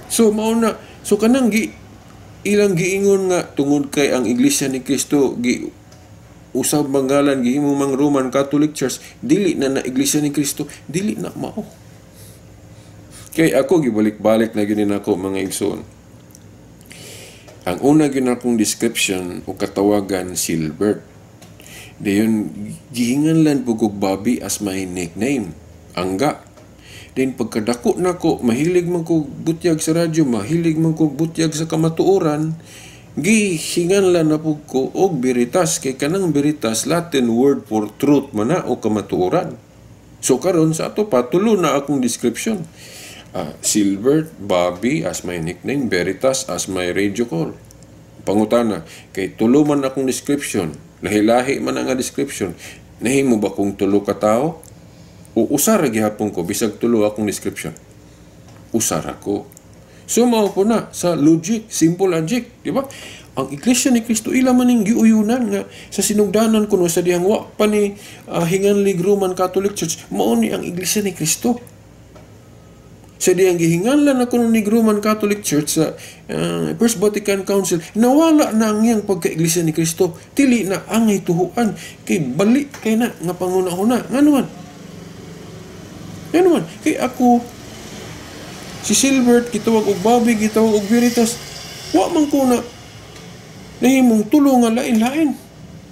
So mao na, so kanang gi ilang giingon nga tungod kay ang Iglesia ni Kristo gi usab mangalan, gihimong mang Roman Catholic Church, dili na na Iglesia ni Kristo, dili na mao. Kay ako gibalik-balik na gyud nako, mga igsoon. Ang una gyud akong description o katawagan, Silbert. Dayon gihinganlan pud kog Bobby as my nickname. Angga. Then pagkadako nako, mahilig man ko butyag sa radyo, mahilig man ko butyag sa kamatuoran, gihinganlan na pud ko og Veritas, kay kanang Veritas, Latin word for truth man na o kamatuoran. So karon sa ato pa, tulo na akong description. Silbert, Bobby as my nickname, Veritas as my radio call. Pangutana, kay tulo man akong description, lahi-lahi man ang description, nahimo ba kung tulo ka tao? O usa ra gihapon ko bisag tulo akong description? Usa ra ko. So mao po na sa logic, simple logic, di ba? Ang Iglesia ni Kristo ila man ning giuyunan nga sa sinugdanan kuno sa dihang wa pa ni hinganlig Roman Catholic Church, mao ni ang Iglesia ni Kristo. Sa dihang gihinganlan na kuno ni Roman Catholic Church sa First Vatican Council, nawala na ang iyang pagka-Iglesia ni Kristo. Dili na angay tuhuan kay bali kay na nga panguna-una. Ngano man? Ngano man? Kay ako si Silbert gitawag og Bobby, gitawag og Veritas, wa man ko na nahimong tulo nga lain-lain.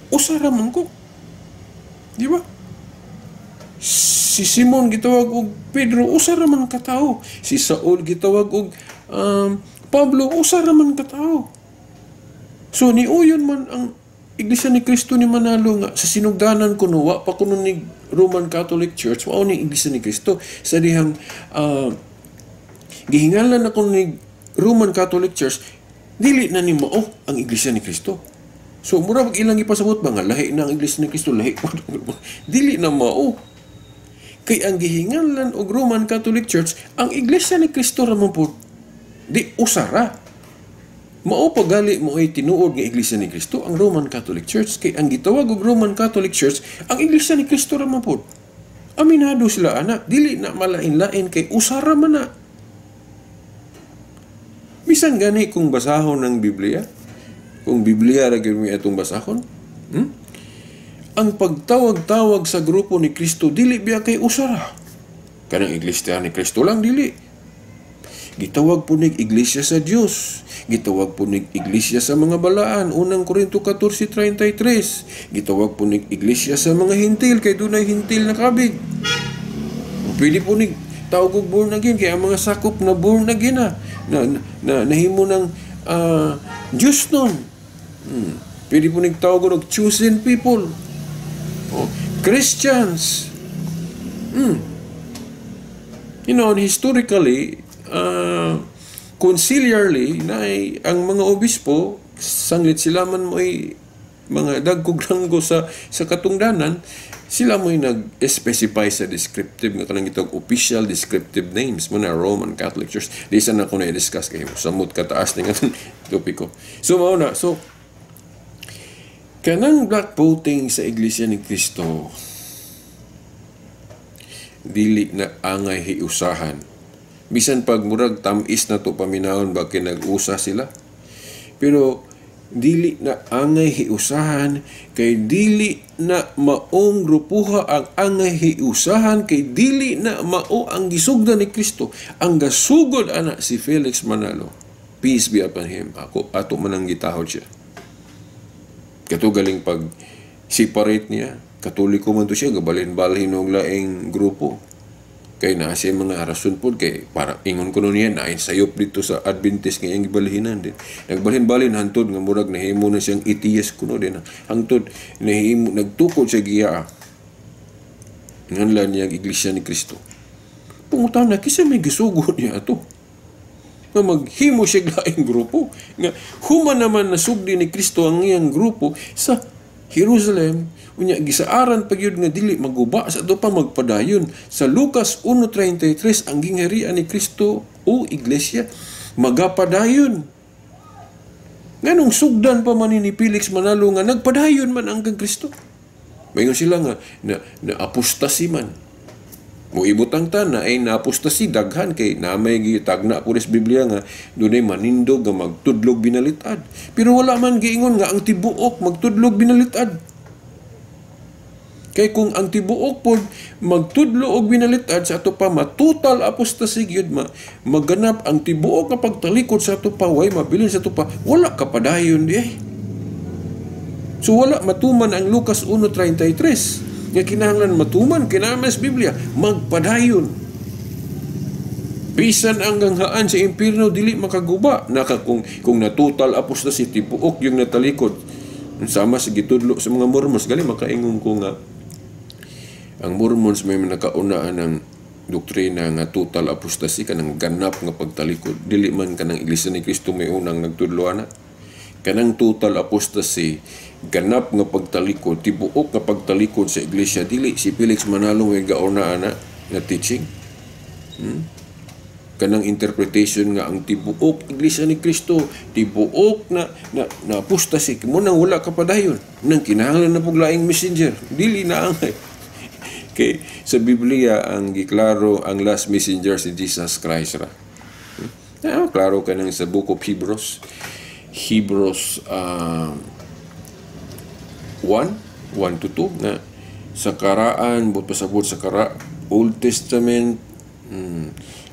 Usa ra man ko. Di ba? Si Simon gitawag og Pedro, usa ra man ka tawo. Si Saul gitawag og Pablo usa ra man ka tawo. So niuyon man ang Iglesia ni Cristo ni Manalo nga sa sinugdanan kuno wa pa kuno ni Roman Catholic Church, mao ni Iglesia ni Cristo. Sa dihang gihingalan na kuno ni Roman Catholic Church, dili na ni mao ang Iglesia ni Cristo. So mura pag ilang ipasabot ba nga lahi na ang Iglesia ni Cristo, lahi dili na mao. Kay ang gihingalan og Roman Catholic Church, ang Iglesia ni Cristo ra man pud. Di usara. Mao pagali mo ay tinuod nga Iglesia ni Cristo ang Roman Catholic Church, kay ang gitawag og Roman Catholic Church ang Iglesia ni Cristo ra man pud. Aminado sila ana, dili na malain-lain kay usara man na. Bisan gani kung basahon ng Biblia, kung Biblia ra gyud mi atong basahon, Ang pagtawag-tawag sa grupo ni Kristo dili biya kay usara. Kanang Iglesia ni Kristo lang dili. Gitawag po nig Iglesia sa Dios. Gitawag po nig Iglesia sa mga balaan. Unang Korinto 14:33. Gitawag po nig Iglesia sa mga hintil kay dunay hintil na kabig. Pwede po nig tawag og born again kay ang mga sakop na born again na na, na nahimo ng Diyos nun. Pwede po nig tawag og chosen people. Oh, Christians. Historically, conciliarly, na ang mga obispo, sanglit sila man mo ay mga dagkog ranggo sa katungdanan, sila mo'y nag-specify sa descriptive nga kanang gitawag official descriptive names mo na Roman Catholic Church. Di sa na ko na-discuss kay samot kataas ni nga topiko. So mao na, so kanang black voting sa Iglesia ni Cristo dili na angay hiusahan. Bisan pag murag tamis na to paminahon ba kay nag-usa sila. Pero dili na angay hiusahan kay dili na maong grupuha ang angay hiusahan kay dili na mao ang gisugdan ni Kristo. Ang gasugod ana si Felix Manalo. Peace be upon him. Ako ato man ang gitahod siya. Kato galing pag separate niya, Katoliko man to siya, gabalin-balhin og laing grupo. Kay naa siya mga rason pod kay para ingon kuno niya na sayop dito sa Adventist nga iyang gibalhinan din. Nagbalhin-balhin hantod nga murag nahimo na siyang atheist kuno din. Hangtod nahimo nagtukod siya giya. Nganlan niya ang Iglesia ni Kristo. Pangutana kinsa may gisugo niya ato? Nga maghimo siya laing grupo. Nga human naman nasugdi ni Kristo ang iyang grupo sa Jerusalem, unya gisaaran pa gyud nga dili maguba sa ato pa magpadayon. Sa Lucas 1:33 ang gingharian ni Kristo o iglesia magapadayon. Nganong sugdan pa man ni Felix Manalo nga nagpadayon man ang kang Kristo? Mayon sila nga na apostasi man. Muibutang ta na ay naapostasi daghan kay na may gitagna po sa Biblia nga dunay manindog nga magtudlog binalitad. Pero wala man giingon nga ang tibuok magtudlog binalitad. Kay kung ang tibuok pod magtudlo og binalitad sa ato pa matotal apostasy gyud maganap ang tibuok nga pagtalikod sa ato pa way mabilin sa ato pa wala ka padayon di ay. So wala matuman ang Lucas 1:33. Nga kinahanglan matuman kinahanglan sa Biblia magpadayon. Bisan ang ganghaan sa impierno dili makaguba naka kung natotal apostasy tibuok yung natalikod. Sama sa gitudlo sa mga Mormons gali makaingon ko nga ang Mormons may nakaunaan ng doktrina nga total apostasy kanang ganap nga pagtalikod. Dili man kanang Iglesia ni Cristo may unang nagtudlo ana. Kanang total apostasy, ganap nga pagtalikod, tibuok nga pagtalikod sa iglesia, dili si Felix Manalo may gauna ana nga teaching. Kanang interpretation nga ang tibuok Iglesia ni Cristo, tibuok na na, na apostasy, mo nang wala ka padayon. Nang kinahanglan na pug laing messenger, dili na angay. Kay sa Biblia ang giklaro ang last messenger si Jesus Christ ra. Ah, klaro kanang sa Book of Hebrews. Hebrews 1:1-2 nga sa karaan but pasabot sa kara Old Testament,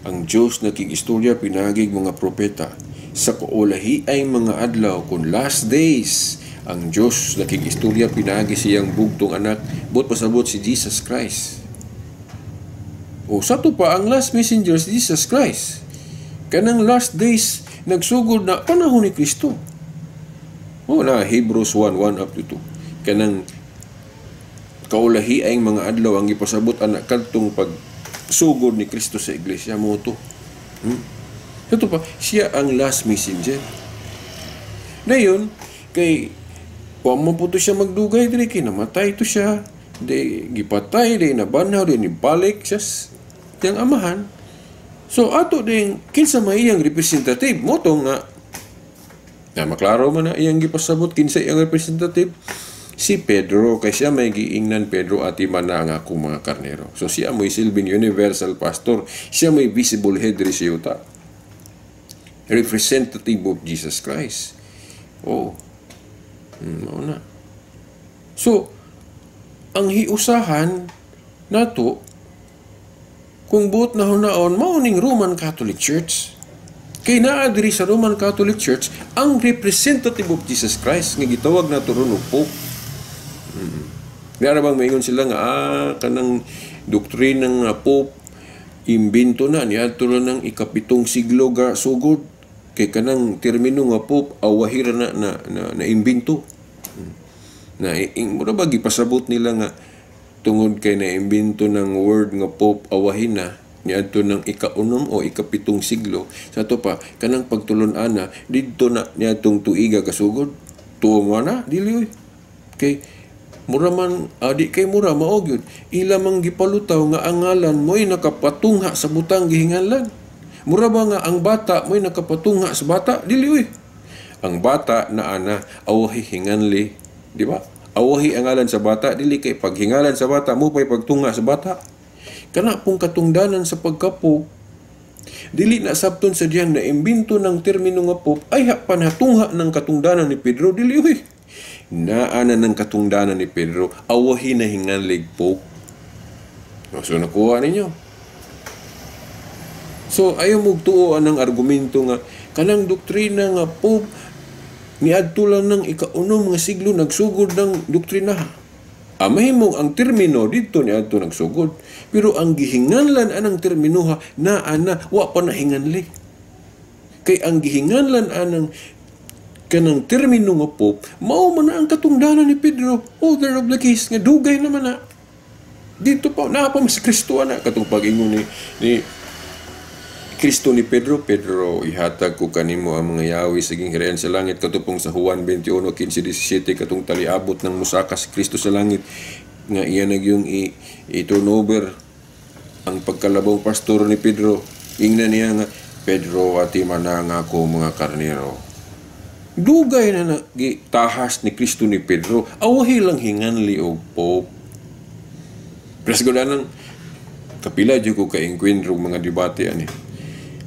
ang Dios nakig-istorya pinagig mga propeta. Sa kaulahi ay mga adlaw kun last days ang Dios nakig-istorya pinagi siyang bugtong anak but pasabot si Jesus Christ. O sa to pa ang last messenger si Jesus Christ. Kanang last days Nagsugod na panahon ni Kristo. O na Hebrews 1:1 up to 2. Kanang kaulahi ay mga adlaw ang gipasabot ana kadtong pagsugod ni Kristo sa iglesia mo to. Ito pa, siya ang last messenger. Dayon, kay wa mo po to siya magdugay diri kay namatay to siya. Di gipatay, di nabanhaw, di nibalik siya tiyang amahan. So ato din kinsa may iyang representative mo to nga na maklaro man na iyang gipasabot kinsa iyang representative, si Pedro, kay siya may giingnan, "Pedro, atiman na ang akong mga karnero." So siya mo'y silbing universal pastor, siya may visible head diri sa yuta. Representative of Jesus Christ. Oh. Mao na. So, ang hiusahan nato kung buot na hunaon mao ning Roman Catholic Church. Kay naa diri sa Roman Catholic Church ang representative of Jesus Christ nga gitawag nato ron og Pope. Di bang maingon sila nga kanang doktrina nga Pope imbento na niadto lang ng 7 siglo ga sugod, kay kanang termino nga Pope awahira na na na, na imbento na ing mura ba gipasabot nila nga tungod kay naimbento ng word nga Pope awahin na niadto ng 6 o 7 siglo. Sa ato pa, kanang pagtulon-ana didto na niadtong tuiga kasugod. Tuo mo na, dili oy, kay mura man adi kay mura mao gyud ila mang gipalutaw nga ang ngalan mo'y nakapatungha sa butang gihinganlan. Mura ba nga ang bata mo'y nakapatungha sa bata? Dili oy, ang bata na ana awahi hinganli, di ba? Awahi ang ngalan sa bata, dili kay paghingalan sa bata mo pa'y pagtunga sa bata. Kana pong katungdanan sa pagkapo, dili na sabton sa diyang na imbento ng termino nga Pope ay panhatungha ng katungdanan ni Pedro. Dili oy, naa na ng katungdanan ni Pedro, awahi na hinganlig Pope. So nakuha ninyo. So ayaw mo tuo ang argumento nga kanang doktrina nga Pope niadto lang ng 6 nga siglo nagsugod ng doktrina. Mahimong ang termino dito niadto nagsugod. Pero ang gihinganlan anang terminoha naa na, wa pa nahinganli. Kay ang gihinganlan anang kanang termino nga Pope, mao man na ang katungdanan ni Pedro, holder of the keys, nga dugay naman na. Dito pa, naa pa mas Kristo ana katong pag-ingon ni Kristo ni Pedro, "Pedro, ihatag ko kanimo ang mga yawi sa gingharian sa langit," katupong sa Juan 21:15-17, katong taliabot ng musaka si Kristo sa langit nga iya nagyong i-turn over ang pagkalabong pastor ni Pedro. Ingnan niya nga, "Pedro, atiman na nga ako mga karnero." Dugay na tahas ni Kristo ni Pedro, awahi lang hinganli og Pope. Pero nang kapila jud ko ka-enkwentro mga debate ani.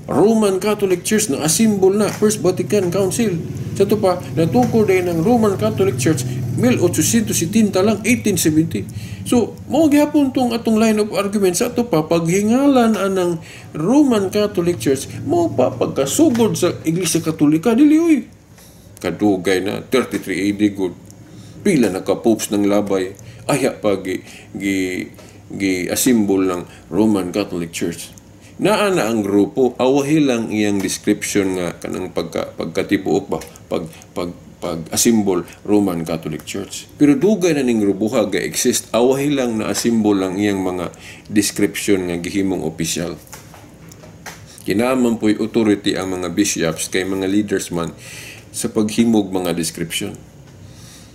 Roman Catholic Church na asimbol na First Vatican Council. Sa ito pa, natukod din ng Roman Catholic Church 1870 lang, 1870. So, mao gihapon tong atong line of argument. Sa ato pa, paghingalan anang Roman Catholic Church, mao pa pagkasugod sa Iglesia Katolika. Dili oy. Kadugay na, 33 AD good. Pila na ka popes ng labay, aya pa gi asimbol ng Roman Catholic Church. Naa na ang grupo, awahi lang iyang description nga kanang pagkatibuok ba, pag pag pag asimbol Roman Catholic Church. Pero dugay na ning grupo ga exist, awahi lang na asimbol lang iyang mga description nga gihimong opisyal. Kinaaman po'y authority ang mga bishops kay mga leaders man sa paghimog mga description.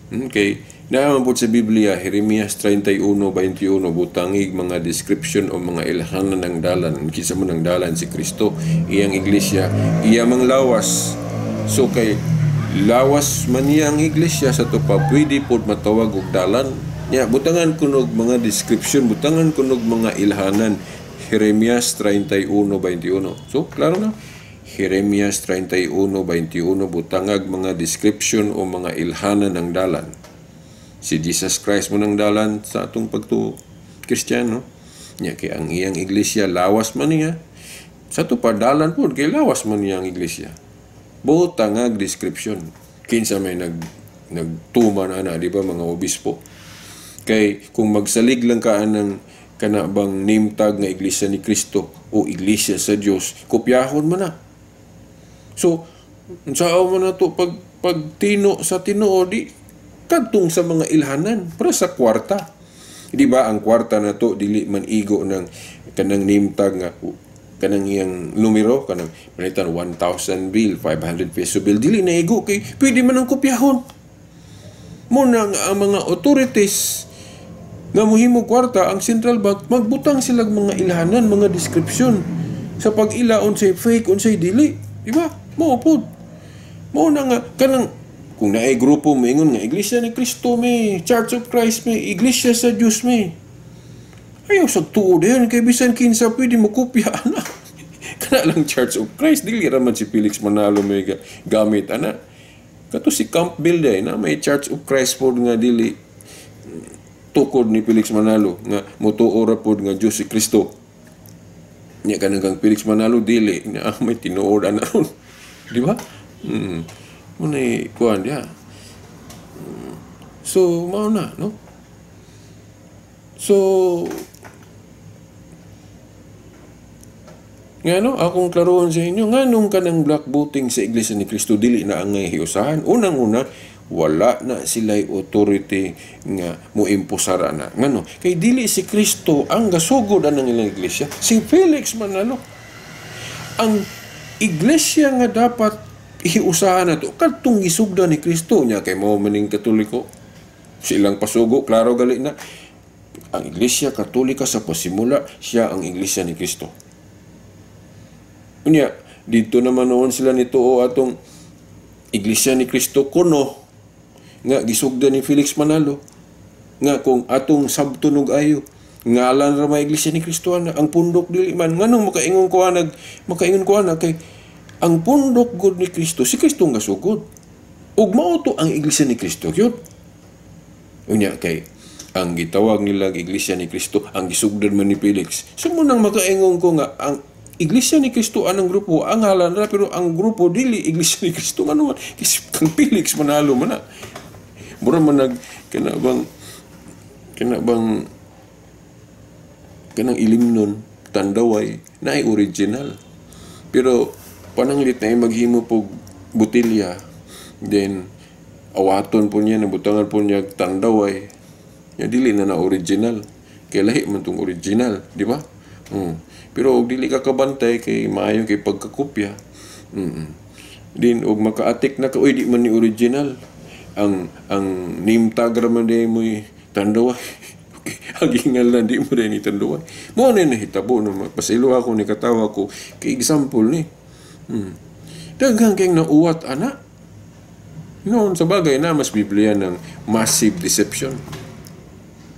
Okay. Naa man sa Biblia, Jeremias 31:21, butangig mga description o mga ilhanan ng dalan. Kinsa man ang dalan? Si Kristo, iyang iglesia, iya mang lawas. So kay lawas man niya ang iglesia, sa to pa pwede pod matawag og dalan. Ya, butangan kunog mga description, butangan kunog mga ilhanan. Jeremias 31:21. So, klaro na. Jeremias 31:21, butangag mga description o mga ilhanan ng dalan. Si Jesus Christ mo ng dalan sa atong pagtuo Kristiyano. Nya kay ang iyang iglesia lawas man niya. Sa to pa dalan pod kay lawas man niya ang iglesia. Butangag description. Kinsa may nagtuman ana, di ba, mga obispo? Kay kung magsalig lang ka anang kana bang name tag nga Iglesia ni Cristo o Iglesia sa Dios, kopyahon mo na. So, Unsaon man nato pagtino sa tinuod, di kadtong sa mga ilhanan para sa kwarta. Di ba ang kwarta nato dili man igo ng kanang name tag nga kanang iyang numero, kanang palitan 1,000 bill, 500 peso bill, dili na igo kay pwede man ang kopyahon. Muna nga ang mga authorities nga mohimo kwarta, ang central bank, magbutang silang mga ilhanan, mga description sa pag-ila unsay fake, unsay dili, di ba? Mao pod. Mao na nga kanang kung naay grupo moingon nga Iglesia ni Cristo may, Church of Christ may, Iglesia sa Dios may. Ayaw sa tuod yun, kay bisan kinsa pwede mo kopya ana. Kana lang Church of Christ, dili ra man si Felix Manalo may gamit ana. Kato si Campbell day na may Church of Christ pod nga dili tukod ni Felix Manalo nga motuo ra pod nga Dios si Kristo. Nya kanang kang Felix Manalo dili na may tinuod ana ron. Di ba? Munay kuan diha. So mao na, no? So ngano akong klarohon sa inyo, nganong kanang black voting sa Iglesia ni Cristo dili na angay hiusahan? Unang-una, wala na sila'y authority nga moimposara na. Ngano? Kay dili si Kristo ang gasugod anang ilang iglesia, si Felix Manalo. Ang iglesia nga dapat hiusahan na to, kadtong gisugda ni Kristo nya kay mao maning Katoliko. Silang pasugo, klaro gali na. Ang Iglesia Katolika sa pasimula, siya ang Iglesia ni Kristo. Unya, dito naman noon sila nito o atong Iglesia ni Kristo kuno nga gisugda ni Felix Manalo nga kung atong sabtunog ayo ngalan ra may Iglesia ni Kristo ana, ang pundok dili man. Nganong makaingon ko ana kay ang pundok gud ni Kristo si Kristo nga sugod ug mao to ang Iglesia ni Kristo gyud. Unya kay ang gitawag nila Iglesia ni Kristo ang gisugdan man ni Felix. So munang makaingon ko nga ang Iglesia ni Kristo anang grupo ang ngalan ra, pero ang grupo dili Iglesia ni Kristo. Ngano man kang Felix Manalo man na. Mura man nag kana bang kanang ilimnon Tandaway na ay original. Pero pananglit na ay maghimo pog botelya, then awaton po niya, nabutangan po niya Tandaway. Ya dili na na original. Kay lahi man tong original, di ba? Pero og dili ka kabantay kay maayo kay pagkakopya. Din og makaatik na ka, oy di man ni original. Ang name tag ra man day moy Tandaway. Okay, ang ingalan di mo day ni Tandaway. Mo na nahitabo no, pasilo ako ni katawa ko kay example ni. Daghang kay nauwat ana. Noon sa bagay na mas Biblia ng massive deception.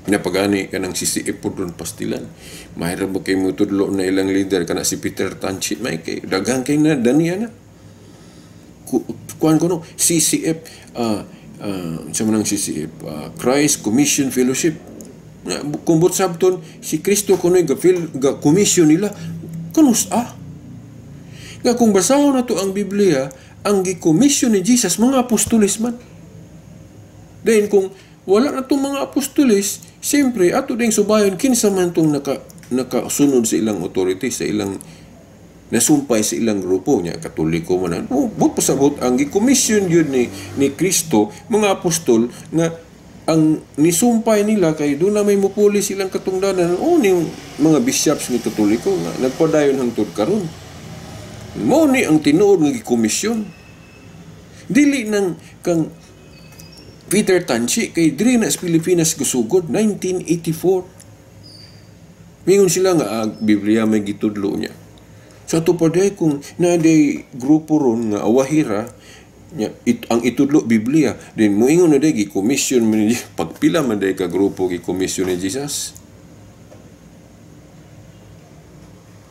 Napagani ka ng CCF po doon pastilan. Mahirap ba kayo mutudlo na ilang leader kana si Peter Tanchi, may kay daghang kay na daniya na. Kuan ko no CCF sa manang CCF Christ Commission Fellowship. Kung but sabton si Kristo kunoy ga commission nila kanus ah. Nga kung basahon na to ang Biblia, ang gi-commission ni Jesus mga apostoles man. Then kung wala na itong mga apostoles, siyempre ato ding subayon kinsa man itong nakasunod sa ilang authority, sa ilang nasumpay sa ilang grupo niya, Katoliko man. Oh, but pasabot ang gi-commission yun ni Kristo mga apostol nga ang nisumpay nila kay doon na may mupuli silang katungdanan o ni mga bishops ni Katoliko nga nagpadayon hangtod karon. Mao ni ang tinuod nga gi-commission. Dili nang kang Peter Tanchi kay diri na sa Pilipinas gusugod 1984. Mingon sila nga Biblia may gitudlo niya. Sa ato pa day kung na day grupo ron nga awahira niya ang itudlo Biblia, then moingon na day gi-commission man ni pagpila man day ka grupo gi-commission ni Jesus.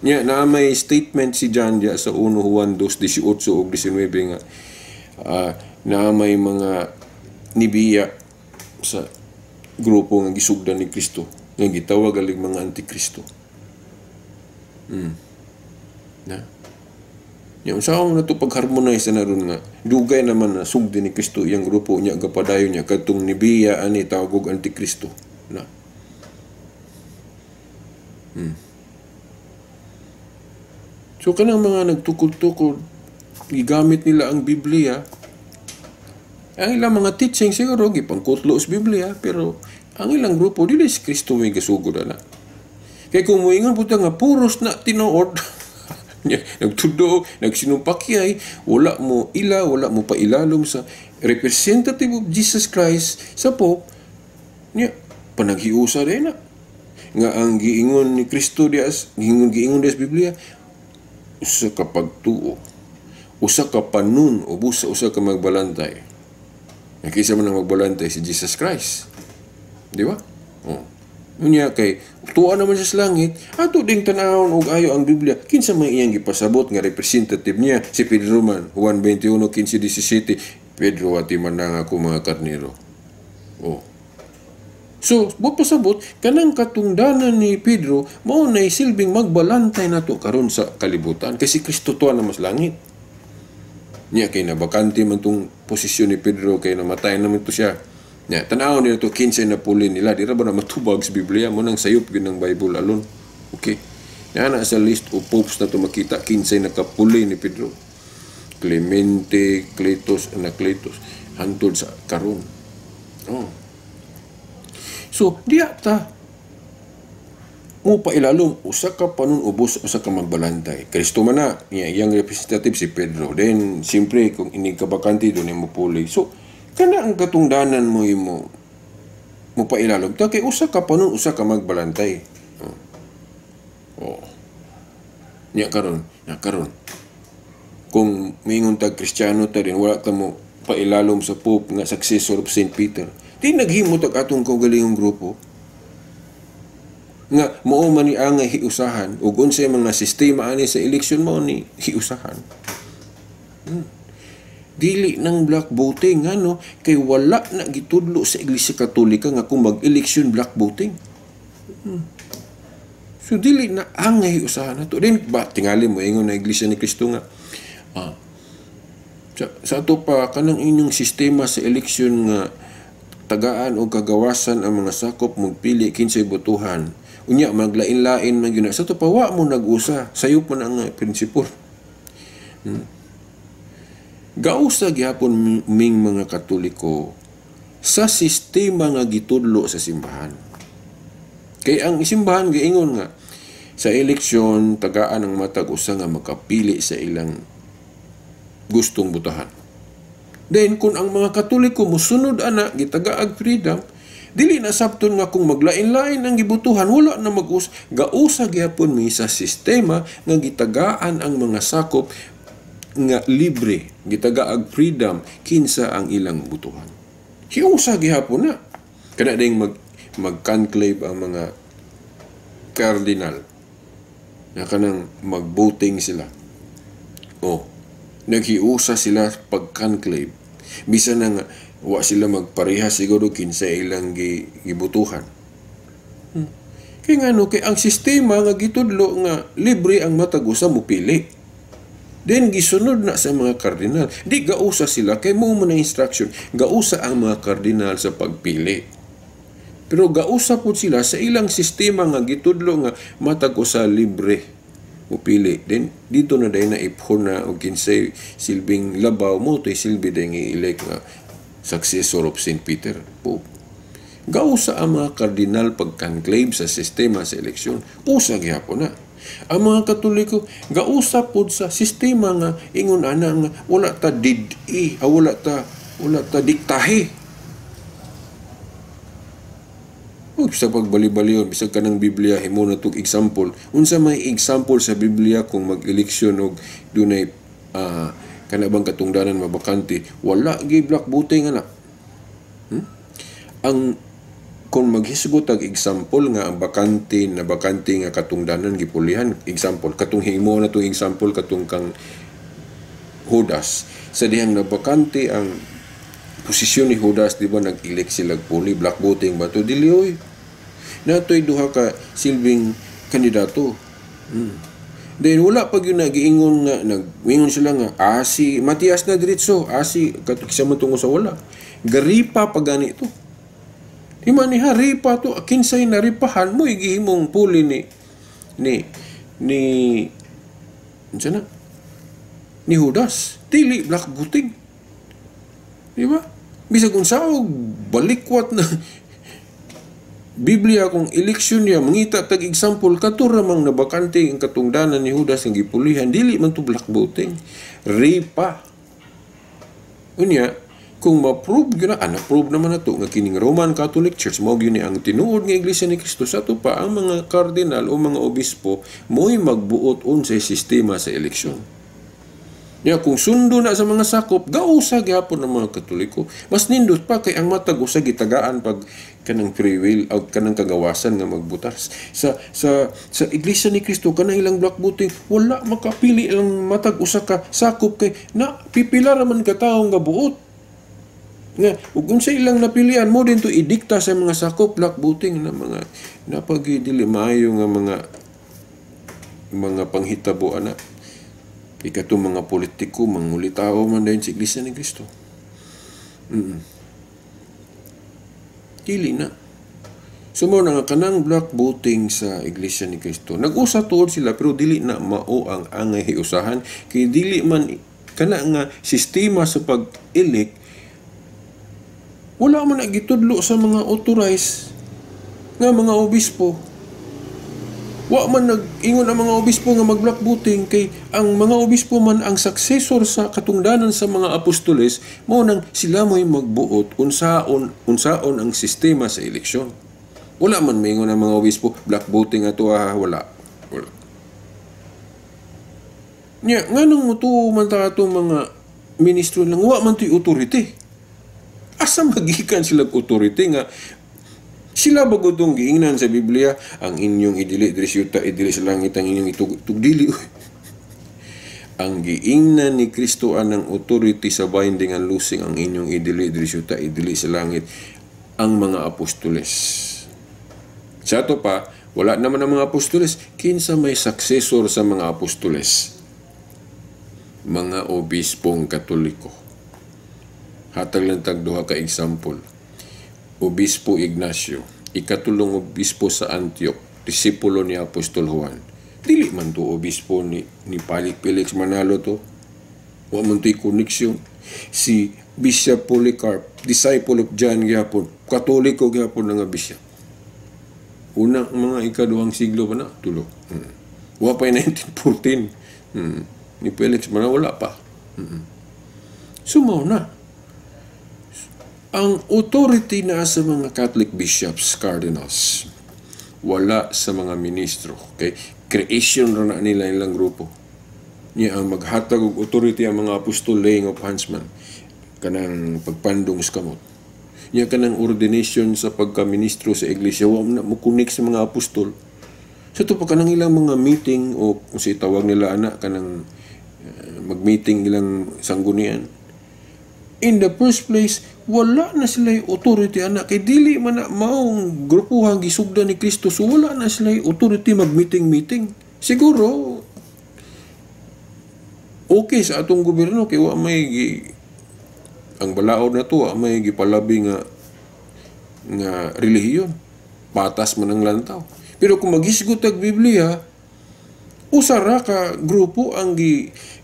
Nya na may statement si John diya sa 1 Juan 2:18 ug 19 nga na may mga nibiya sa grupo nga gisugdan ni Kristo nga gitawag alig mga antikristo. Na. Nya unsa man nato pag-harmonize na ron nga dugay naman na sugdi ni Kristo iyang grupo nya gapadayon niya kadtong nibiya ani tawag og antikristo. Na. So kanang mga nagtukod-tukod Gigamit nila ang Biblia. Ang ilang mga teaching siguro gipangkutlo sa Biblia, pero ang ilang grupo dili si Kristo may gasugod ana. Kay kung moingon pud nga puros na tinuod, nagtudo, nagsinumpakyay, wala mo ila, wala mo pailalom sa representative of Jesus Christ sa Pope, niya panaghiusa din na. Nga ang giingon ni Kristo dias, giingon dias Biblia, usa ka pagtuo, usa ka panon, ubos sa usa ka magbalantay. Nakisa man ang magbalantay si Jesus Christ. Di ba? Oh. Unya kay tuwa naman siya sa langit, ato ding tan-awon og ayo ang Biblia. Kinsa may iyang gipasabot nga representative niya? Si Pedro man, Juan 21:15-17, "Pedro, ati man ang ako mga karnero." Oh. So, buot pasabot, kanang katungdanan ni Pedro, mao nay silbing magbalantay nato karon sa kalibutan. Kasi Kristo tuwa na mas langit. Niya kay nabakante man tong posisyon ni Pedro kay namatay naman to siya. Niya, tan-aw nila to kinsay na puli nila. Di ra ba na matubag sa Biblia mo nang sayop gyud ng Bible alone. Okay. Niya na sa list of popes na to makita kinsay nakapuli ni Pedro. Clemente, Cletus, Anacletus, hantod sa karon. Oh. So, diya ta mo pailalom usa ka panon ubos usa ka magbalantay. Kristo man na, iya, iyang representative si Pedro. Then, siyempre, kung inig ka bakante, doon mo puli. So, kana ang katungdanan mo imo mo pailalom ta kay usa ka panon usa ka magbalantay. Oh. Oh. Nya karon, nya karon. Kung mingon tag Kristiyano ta din, wala ta mo pailalom sa Pope nga successor of Saint Peter. Di naghimo tag atong kaugalingong grupo nga mao man ni ang hiusahan ug unsay mga sistema ani sa eleksyon mao ni hiusahan. Dili nang block voting, ano kay wala na gitudlo sa Iglesia Katolika nga kung mag-eleksyon block voting. So dili na angay hiusahan nato. Din ba tingali mo ingon na Iglesia ni Kristo nga sa ato pa kanang inyong sistema sa eleksyon nga tagaan o kagawasan ang mga sakop magpili kinsay botohan. Unya maglain-lain man gyud. Sa ato pa wa mo nag-usa, sayop man ang prinsipo. Gausa gihapon ming mga Katoliko sa sistema nga gitudlo sa simbahan. Kay ang simbahan giingon nga sa eleksyon tagaan ang matag usa nga makapili sa ilang gustong botohan. Then kung ang mga Katoliko mosunod ana gitagaag freedom, dili na sabton nga kung maglain-lain ang gibutuhan wala na mag-us. Gausa gihapon mi sa sistema nga gitagaan ang mga sakop nga libre, gitagaag freedom kinsa ang ilang butuhan. Hiusa gihapon na. Kana ding mag-conclave ang mga cardinal na kanang mag-voting sila. Oh, naghiusa sila pag-conclave. Bisan na nga wa sila magpareha siguro kinsa ilang gibutuhan. Kay ngano kay ang sistema nga gitudlo nga libre ang matag usa mopili. Then gisunod na sa mga kardinal. Di gausa sila kay mo man ang instruction. Gausa ang mga kardinal sa pagpili. Pero gausa pud sila sa ilang sistema nga gitudlo nga matag usa libre mopili. Then dito na dahil na iphon na og kinsay silbing labaw mo to'y silbi dahil i-elect nga successor of Saint Peter, Pope. Gausa ang mga kardinal pag-conclave sa sistema sa eleksyon. Usa gihapon na. Ang mga Katoliko gausa pod sa sistema nga ingon ana nga wala ta did-i, wala ta diktahe. Ug sa pagbali-balion bisag kanang Biblia himo na tog example. Unsa may example sa Biblia kung mag-eleksyon og dunay kana bang katungdanan mabakante, wala gi block voting ana. Ang kung maghisgot og example nga ang bakante na bakante nga katungdanan gipulihan, example katong himo na tong example katong kang Judas, sa dihang nabakante ang posisyon ni Judas, di ba nag-elect sila puli, block voting ba to? Dili oy. Natoy duha ka silbing kandidato. Then wala pag yun nagiingon nga nagwingon sila nga si Matias na diretso, si kato kisa man tungo sa wala. Garipa pa gani to. Di man ni haripa to, kinsay naripahan mo igihimong puli ni ni ni unsa na? ni Judas. Dili block voting. Di ba? Bisag unsa og balikwat na Biblia kung eleksyon niya, mangita tag example, kato ramang nabakante ang katungdanan ni Judas nga gipulihan, dili man to block voting. Ripa. Unya, kung ma-prove gyud na, na-prove naman na to nga kining Roman Catholic Church mao gyud ni ang tinuod nga Iglesia ni Kristo, sa ato pa ang mga kardinal o mga obispo mo'y magbuot unsay sistema sa eleksyon. Ya, kung sundo na sa mga sakop, gausa gyapon ng mga Katoliko. Mas nindot pa kay ang matag usa gitagaan pag kanang free will o kanang kagawasan nga magbutar. Sa Iglesia ni Kristo, kanang ilang block voting, wala makapili ang matag usa ka sakop kay na pipila ra man ka tawo nga buot. Nga ug unsa ilang napilian mo din to idikta sa mga sakop, block voting na mga napagidili maayo nga mga panghitabo ana. Ikato mga politiko, mangulitao man din sa Iglesia ni Kristo. Dili na. So mo na nga kanang block voting sa Iglesia ni Kristo, nag-usa tuod sila pero dili na mao ang angay hiusahan kay dili man kana nga sistema sa pag-elect, wala man na gitudlo sa mga authorized nga mga obispo. Wa man nag-ingon ang mga obispo nga mag-block voting kay ang mga obispo man ang successor sa katungdanan sa mga apostoles, mao nang sila mo'y magbuot unsaon ang sistema sa eleksyon. Wala man maingon ang mga obispo block voting ato, wala. Wala. Nya nganong motuo man ta atong mga ministro lang, wa man to'y authority. Asa magikan sila authority nga sila bagudong giingnan sa Biblia ang inyong idili diri sa yuta, idili sa langit, ang inyong itug dili. Ang giingnan ni Kristo anang authority sa binding and loosing, ang inyong idili diri sa yuta, idili sa langit, ang mga apostoles. Sa ato pa, wala naman ang mga apostoles. Kinsa may successor sa mga apostoles? Mga obispong Katoliko. Hatag lang tag duha ka example. Obispo Ignacio, ikatulong obispo sa Antioch, disipulo ni Apostol Juan. Dili man to obispo ni Palik Felix Manalo to. Wa man to'y connection. Si Bishop Polycarp, disciple of John gyapon, Katoliko gyapon nga bishop. Unang mga ikaduhang siglo pa na, tulo. Wa pa 1914. Ni Felix Manalo wala pa. Sumaw na. Ang authority na sa mga Catholic bishops, cardinals, wala sa mga ministro. Okay? Creation ra na nila ilang grupo. Niya ang maghatag og authority ang mga apostol, laying of hands man, kanang pagpandong sa kamot. Niya kanang ordination sa pagka-ministro sa iglesia, wa na mo-connect sa mga apostol. Sa to pa kanang ilang mga meeting o kung sa tawag nila ana kanang mag-meeting ilang sanggunian. In the first place, wala na sila authority anak kay dili man na maong grupuhang gisugdan ni Kristo, so wala na sila authority mag-meeting-meeting. Siguro okay sa atong gobyerno kay wa may ang balaod na to, wa may gipalabi nga relihiyon, patas man ang lantaw. Pero kung maghisgot ang Biblia, usa ra ka grupo ang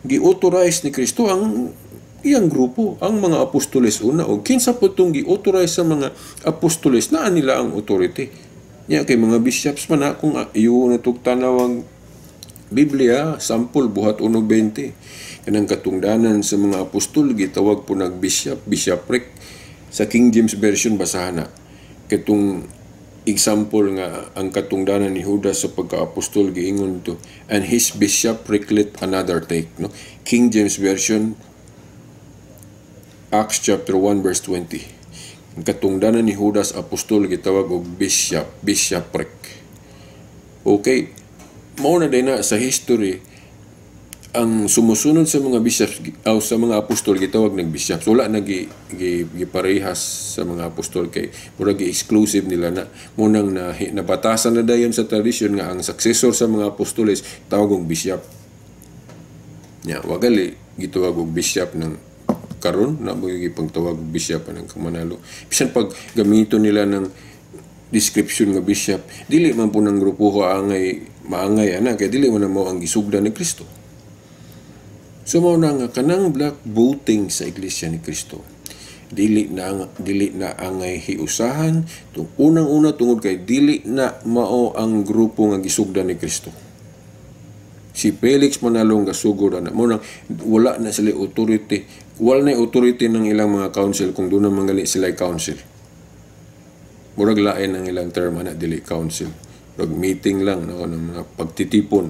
gi-authorize ni Kristo, ang iyang grupo, ang mga apostoles una. O kinsa po itong gi-authorize sa mga apostoles, naa nila ang authority. Nya kay mga bishops man na, kung iyo na tanaw ang Biblia, sample Buhat 1:20, kanang katungdanan sa mga apostol gitawag po nag bishop, bishopric. Sa King James Version basahan na katong example nga ang katungdanan ni Judas sa pagka-apostol giingon to, and his bishopric let another take, no? King James Version, Acts chapter 1 verse 20. Ang katungdanan ni Judas apostol gitawag og bishop, bishopric. Okay. Mao na din na sa history ang sumusunod sa mga bishops o sa mga apostol gitawag nag bishops. Wala na giparehas sa mga apostol kay murag gi-exclusive nila na. Munang na nabatasan na dayon sa tradisyon nga ang successor sa mga apostoles tawag og bishop. Nya wagali gitawag og bishop ng karon na mo gipangtawag og bishop ang Manalo. Bisan pag gamito nila ng description nga bishop, dili man po ng grupo ko angay maangay ana kay dili man na mo ang gisugdan ni Kristo. So mao na nga kanang block voting sa Iglesia ni Cristo, dili na angay hiusahan tung unang-una tungod kay dili na mao ang grupo nga gisugdan ni Kristo. Si Felix Manalo nga sugod ana mo nang wala na sila authority, wala na authority ng ilang mga council kung doon naman gali sila council. Murag lain ang ilang term ana, dili council, murag meeting lang, no, ng mga pagtitipon.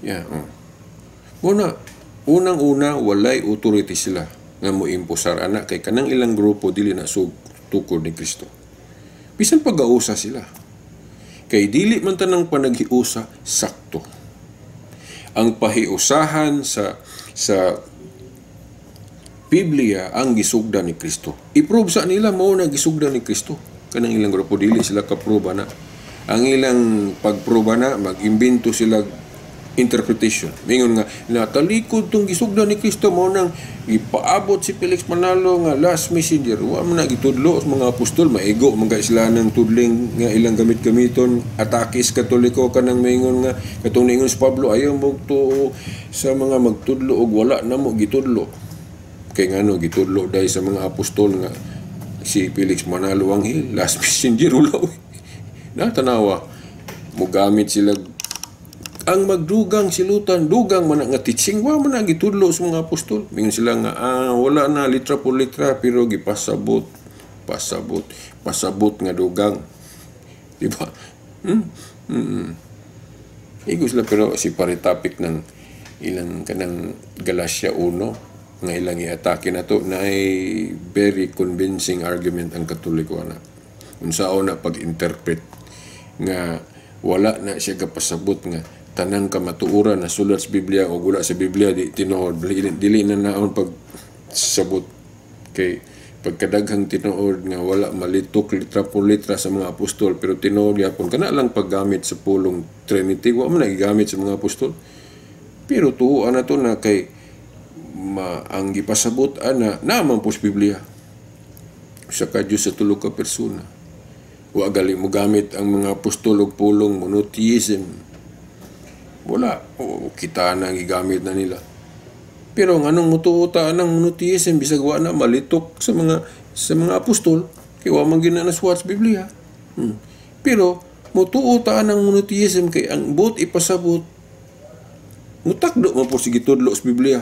Yeah, oh. Muna, unang-una, walay authority sila nga mo imposar ana kay kanang ilang grupo dili na sug tukod ni Kristo. Bisan pag-ausa sila. Kay dili man tanang panaghiusa sakto. Ang pahiusahan sa Biblia ang gisugdan ni Kristo. I-prove sa nila mao na gisugdan ni Kristo. Kanang ilang grupo, dili sila kaproba na. Ang ilang pagproba na, mag-imbento sila interpretation. Mingon nga natalikod tong gisugdan ni Kristo, mao nang ipaabot si Felix Manalo nga last messenger. Wa man na gitudlo sa mga apostol, maigo man kay sila ng tudling nga ilang gamit-gamiton atake sa Katoliko, kanang maingon nga katong ningon si Pablo, "Ayaw mo tuo sa mga magtudlo og wala namo gitudlo." Kay ngano gitudlo dai sa mga apostol nga si Felix Manalo ang last messenger? Wala. Na tanawa mo gamit sila ang magdugang silutan, dugang man nga teaching, wa man na gitudlo sa mga apostol. Mingon sila nga wala na litra por litra, pero gipasabot, pasabot, pasabot nga dugang, di ba? Igo sila, pero si pare topic ng ilang kanang Galatia 1 nga ilang iatake na to na ay very convincing argument ang Katoliko ana, unsaon na pag-interpret nga wala na siya kapasabot nga tanang kamatuoran na sulat sa Biblia o wala sa Biblia di tinuod. Dili, dili na naon pag sabot kay pagkadaghang tinuod nga wala malitok litra por litra sa mga apostol, pero tinuod gyapon kana lang paggamit sa pulong Trinity, wa man gigamit sa mga apostol. Pero tuoan na to na kay ma, ang gipasabot ana naman po sa Biblia sa ka Dios sa tulo ka persona. Wa gali mo gamit ang mga apostol og pulong monotheism, wala. O, kita na ang gigamit na nila. Pero nganong mutuo ta ang monotheism bisag wa na malitok sa mga apostol, kay wa man gina na sa Biblia? Pero mutuo ta ang monotheism kay ang buot ipasabot mutakdo man po sige tudlo sa Biblia.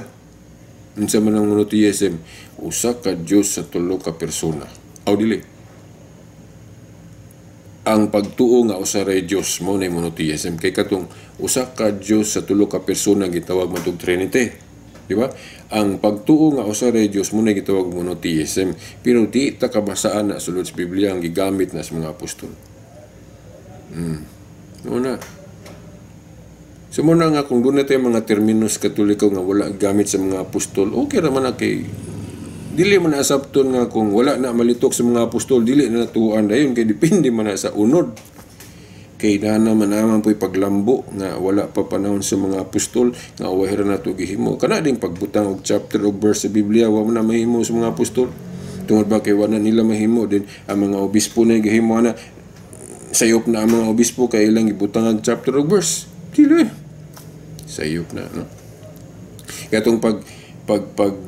Unsa man ang monotheism? Usa ka Dios sa tulo ka persona. Aw dili, ang pagtuo nga usa ra Dios mao na monotheism, kay katong usa ka Dios sa tulo ka persona gitawag man tog Trinity, di ba? Ang pagtuo nga usa ra Dios mo na gitawag monotheism, pero di ta kabasaan na sulod sa Biblia ang gigamit na sa mga apostol. Una. So mo na nga kung doon na tayo mga terminos Katoliko nga wala gamit sa mga apostol, okay ra man na kay dili man na asapton nga kung wala na malitok sa mga apostol, dili na natuan dayon, kay depende man na sa unod. Kay na naman naman po'y paglambo nga wala pa panahon sa mga apostol nga wahira na to gihimo. Kana ding pagbutang og chapter og verse sa Biblia, wa man na mahimo sa mga apostol. Tungod ba kay wa na nila mahimo din, ang mga obispo na gihimo na, sayop na ang mga obispo kay ilang ibutang ang chapter og verse? Dili, sayop na, no? Katong pag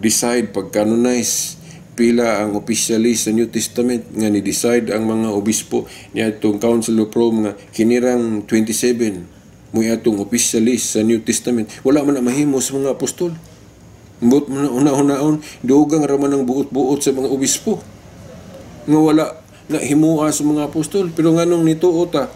decide, pag canonize pila ang officially sa New Testament nga ni decide ang mga obispo niadtong Council of Rome nga kinirang 27 mo atong officially sa New Testament, wala man na mahimo sa mga apostol. Buot man na una-unaon, dugang ra man ang buot-buot sa mga obispo nga wala na himua sa mga apostol. Pero nganong nituo ta?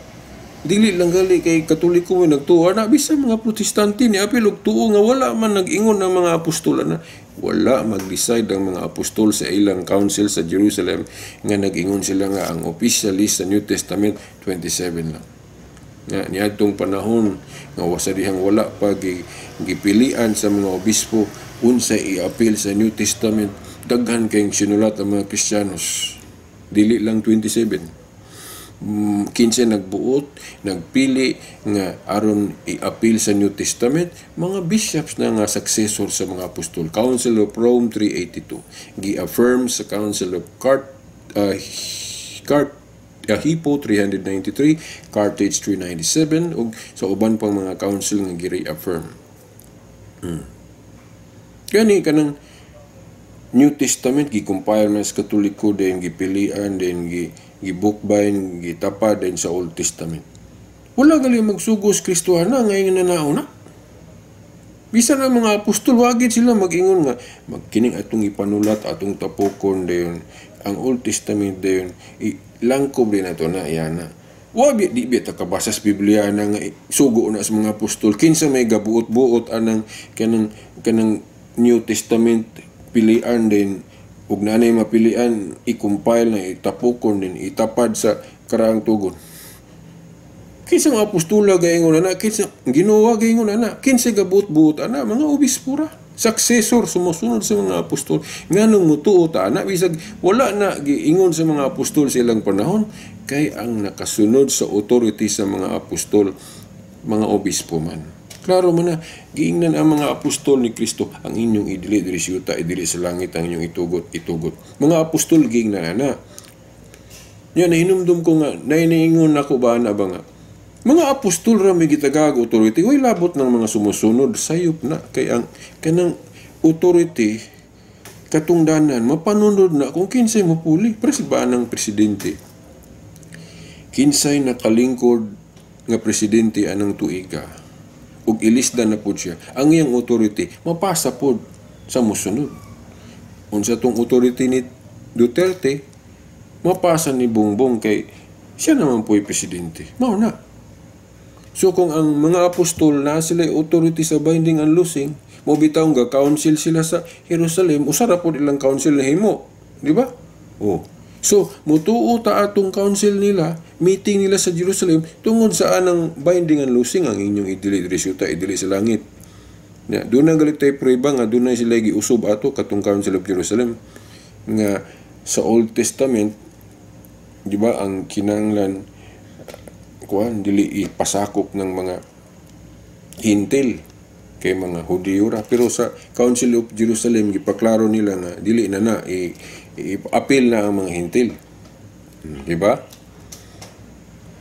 Dili lang gali kay Katoliko mo nagtuo na, bisan mga Protestante ni apil og tuo nga wala man nag-ingon ang mga apostol na wala mag-decide ang mga apostol sa ilang council sa Jerusalem nga nag-ingon sila nga ang officially sa New Testament 27 lang. Nga niadtong panahon nga wasa dihang wala pa gipilian sa mga obispo unsa i-appeal sa New Testament, daghan kayong sinulat ang mga Kristiyanos, dili lang 27. 15 nagbuot, nagpili nga aron i-appeal sa New Testament, mga bishops na nga successor sa mga apostol. Council of Rome 382 gi-affirm sa Council of Carthage. Hippo 393, Carthage 397 ug sa uban pang mga council nga gi-reaffirm. Gani kanang New Testament gi-compile man sa Katoliko, then gipilian, then gi-bookbind, gitapad din sa Old Testament. Wala gali magsugos Kristohana ngayon na nauna. Bisan ang mga apostol, wagid sila mag-ingon nga magkining atong ipanulat, atong tapokon dayon ang Old Testament, dayon ilangkob din ato na yana. Wa bi di bi ta kabasa sa Biblia na nga sugo na sa mga apostol. Kinsa may gabuot-buot anang kanang New Testament, pilian din ug nanay mapilian, i-compile na, itapokon din, itapad sa karaang tugon? Kinsa mga apostola gaingon ana? Kinsa Ginoo gaingon ana? Kinsa gabuot-buot ana? Mga obispo ra. Successor, sumusunod sa mga apostol. Nganong mutuo ta ana bisag wala na giingon sa mga apostol sa ilang panahon? Kay ang nakasunod sa authority sa mga apostol, mga obispo man. Klaro man na, giingnan ang mga apostol ni Kristo, "Ang inyong idili diri sa yuta, idili sa langit, ang inyong itugot, itugot." Mga apostol giingnan ana. Nya nahinumdum ko nga, nainiingon ako ba na ba nga, mga apostol ra may gitagag authority, way labot ng mga sumusunod, sayop na kay ang kanang authority katungdanan mapanunod na kung kinsay mopuli. Pero ba ng presidente? Kinsay nakalingkod nga presidente anang tuiga ug ilisda na pud siya, ang iyang authority mapasa pod sa musunod. Unsa tong authority ni Duterte, mapasa ni Bongbong kay siya naman po'y presidente. Mao na. So kung ang mga apostol na sila authority sa binding and loosing, mo bitaw nga council sila sa Jerusalem, usa ra pod ilang council na himo, di ba? Oh. So mutuo ta atong council nila, meeting nila sa Jerusalem tungod sa anang binding and loosing, ang inyong idili diri sa yuta, idili sa langit. Ya, doon ang galit tayo prueba nga doon na sila giusob ato katong Council of Jerusalem nga sa Old Testament, di ba, ang kinanglan kuan dili ipasakop ng mga Hentil kay mga Hudiyo ra, pero sa Council of Jerusalem gipaklaro nila nga dili na na i-appeal na ang mga Hentil, di ba?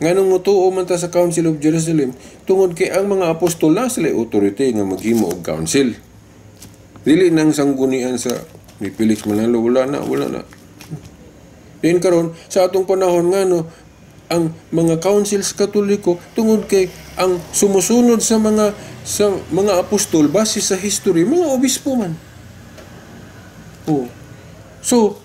Nganong mutuo man ta sa Council of Jerusalem? Tungod kay ang mga apostol na sila authority nga maghimo og council. Dili nang sanggunian sa ni Felix Manalo, wala na, wala na. Then karon sa atong panahon, ngano ang mga councils Katoliko? Tungod kay ang sumusunod sa mga apostol base sa history, mga obispo man. Oh. So,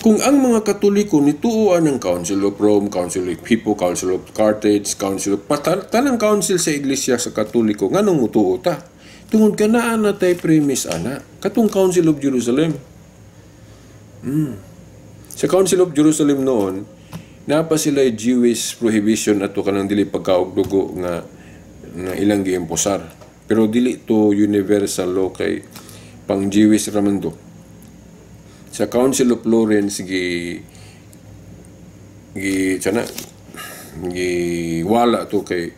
kung ang mga Katoliko nituo ang Council of Rome, Council of Hippo, Council of Carthage, Council of Patan, tanang council sa Iglesia sa Katoliko, nganong mutuo ta? Tungod ka naa na tay premise ana, katong Council of Jerusalem. Sa Council of Jerusalem noon, napa sila Jewish prohibition ato kanang dili pagkaog dugo nga ilang giimposar. Pero dili to universal law kay pang Jewish raman to. Sa Council of Florence gi gi sana gi wala to kay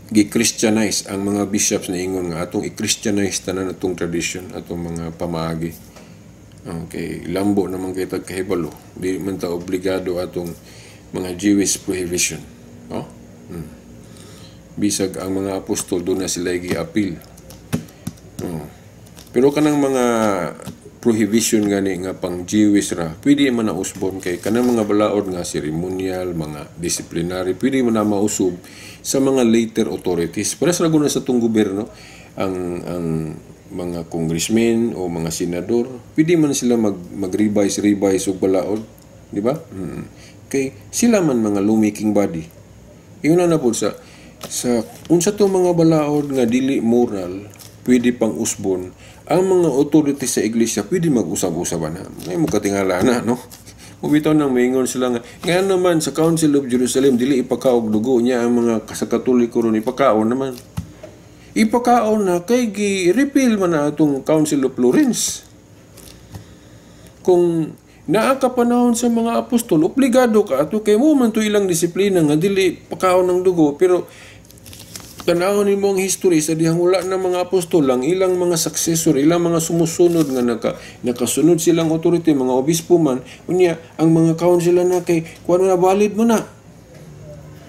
gi-Christianize ang mga bishops na ingon nga atong i-Christianize tanan atong tradition, atong mga pamaagi. Okay, lambo naman kay tag kahibalo. Di man ta obligado atong mga Jewish prohibition. No? Bisag ang mga apostol doon na sila gi-appeal. Oh. Pero kanang mga prohibition gani nga pang Jewish ra, pwede man na usbon kay kanang mga balaod nga ceremonial, mga disciplinary, pwede man na mausob sa mga later authorities. Para sa na sa tong gobyerno, ang mga congressmen o mga senador, pwede man sila mag-revise revise og balaod, di ba? Kay sila man mga lawmaking body. Ingon na po sa unsa to mga balaod nga dili moral, pwede pang usbon ang mga authority sa iglesia, pwede mag-usab-usab na. May mo katingala na, no? Mubitaw nang maingon sila nga, nga naman sa Council of Jerusalem, dili ipakaog dugo niya, ang mga sa Katoliko ron ipakaon naman. Ipakaon na kay gi-repeal man na atong Council of Florence. Kung naa ka panahon sa mga apostol, obligado ka ato kay mo man to ilang disiplina nga dili pakaon ng dugo, pero Tan-awon nimo ang history sa dihang wala na mga apostol, ang ilang mga successor, ilang mga sumusunod nga nakasunod silang authority, mga obispo man, unya ang mga council na kay kuan na, valid mo na.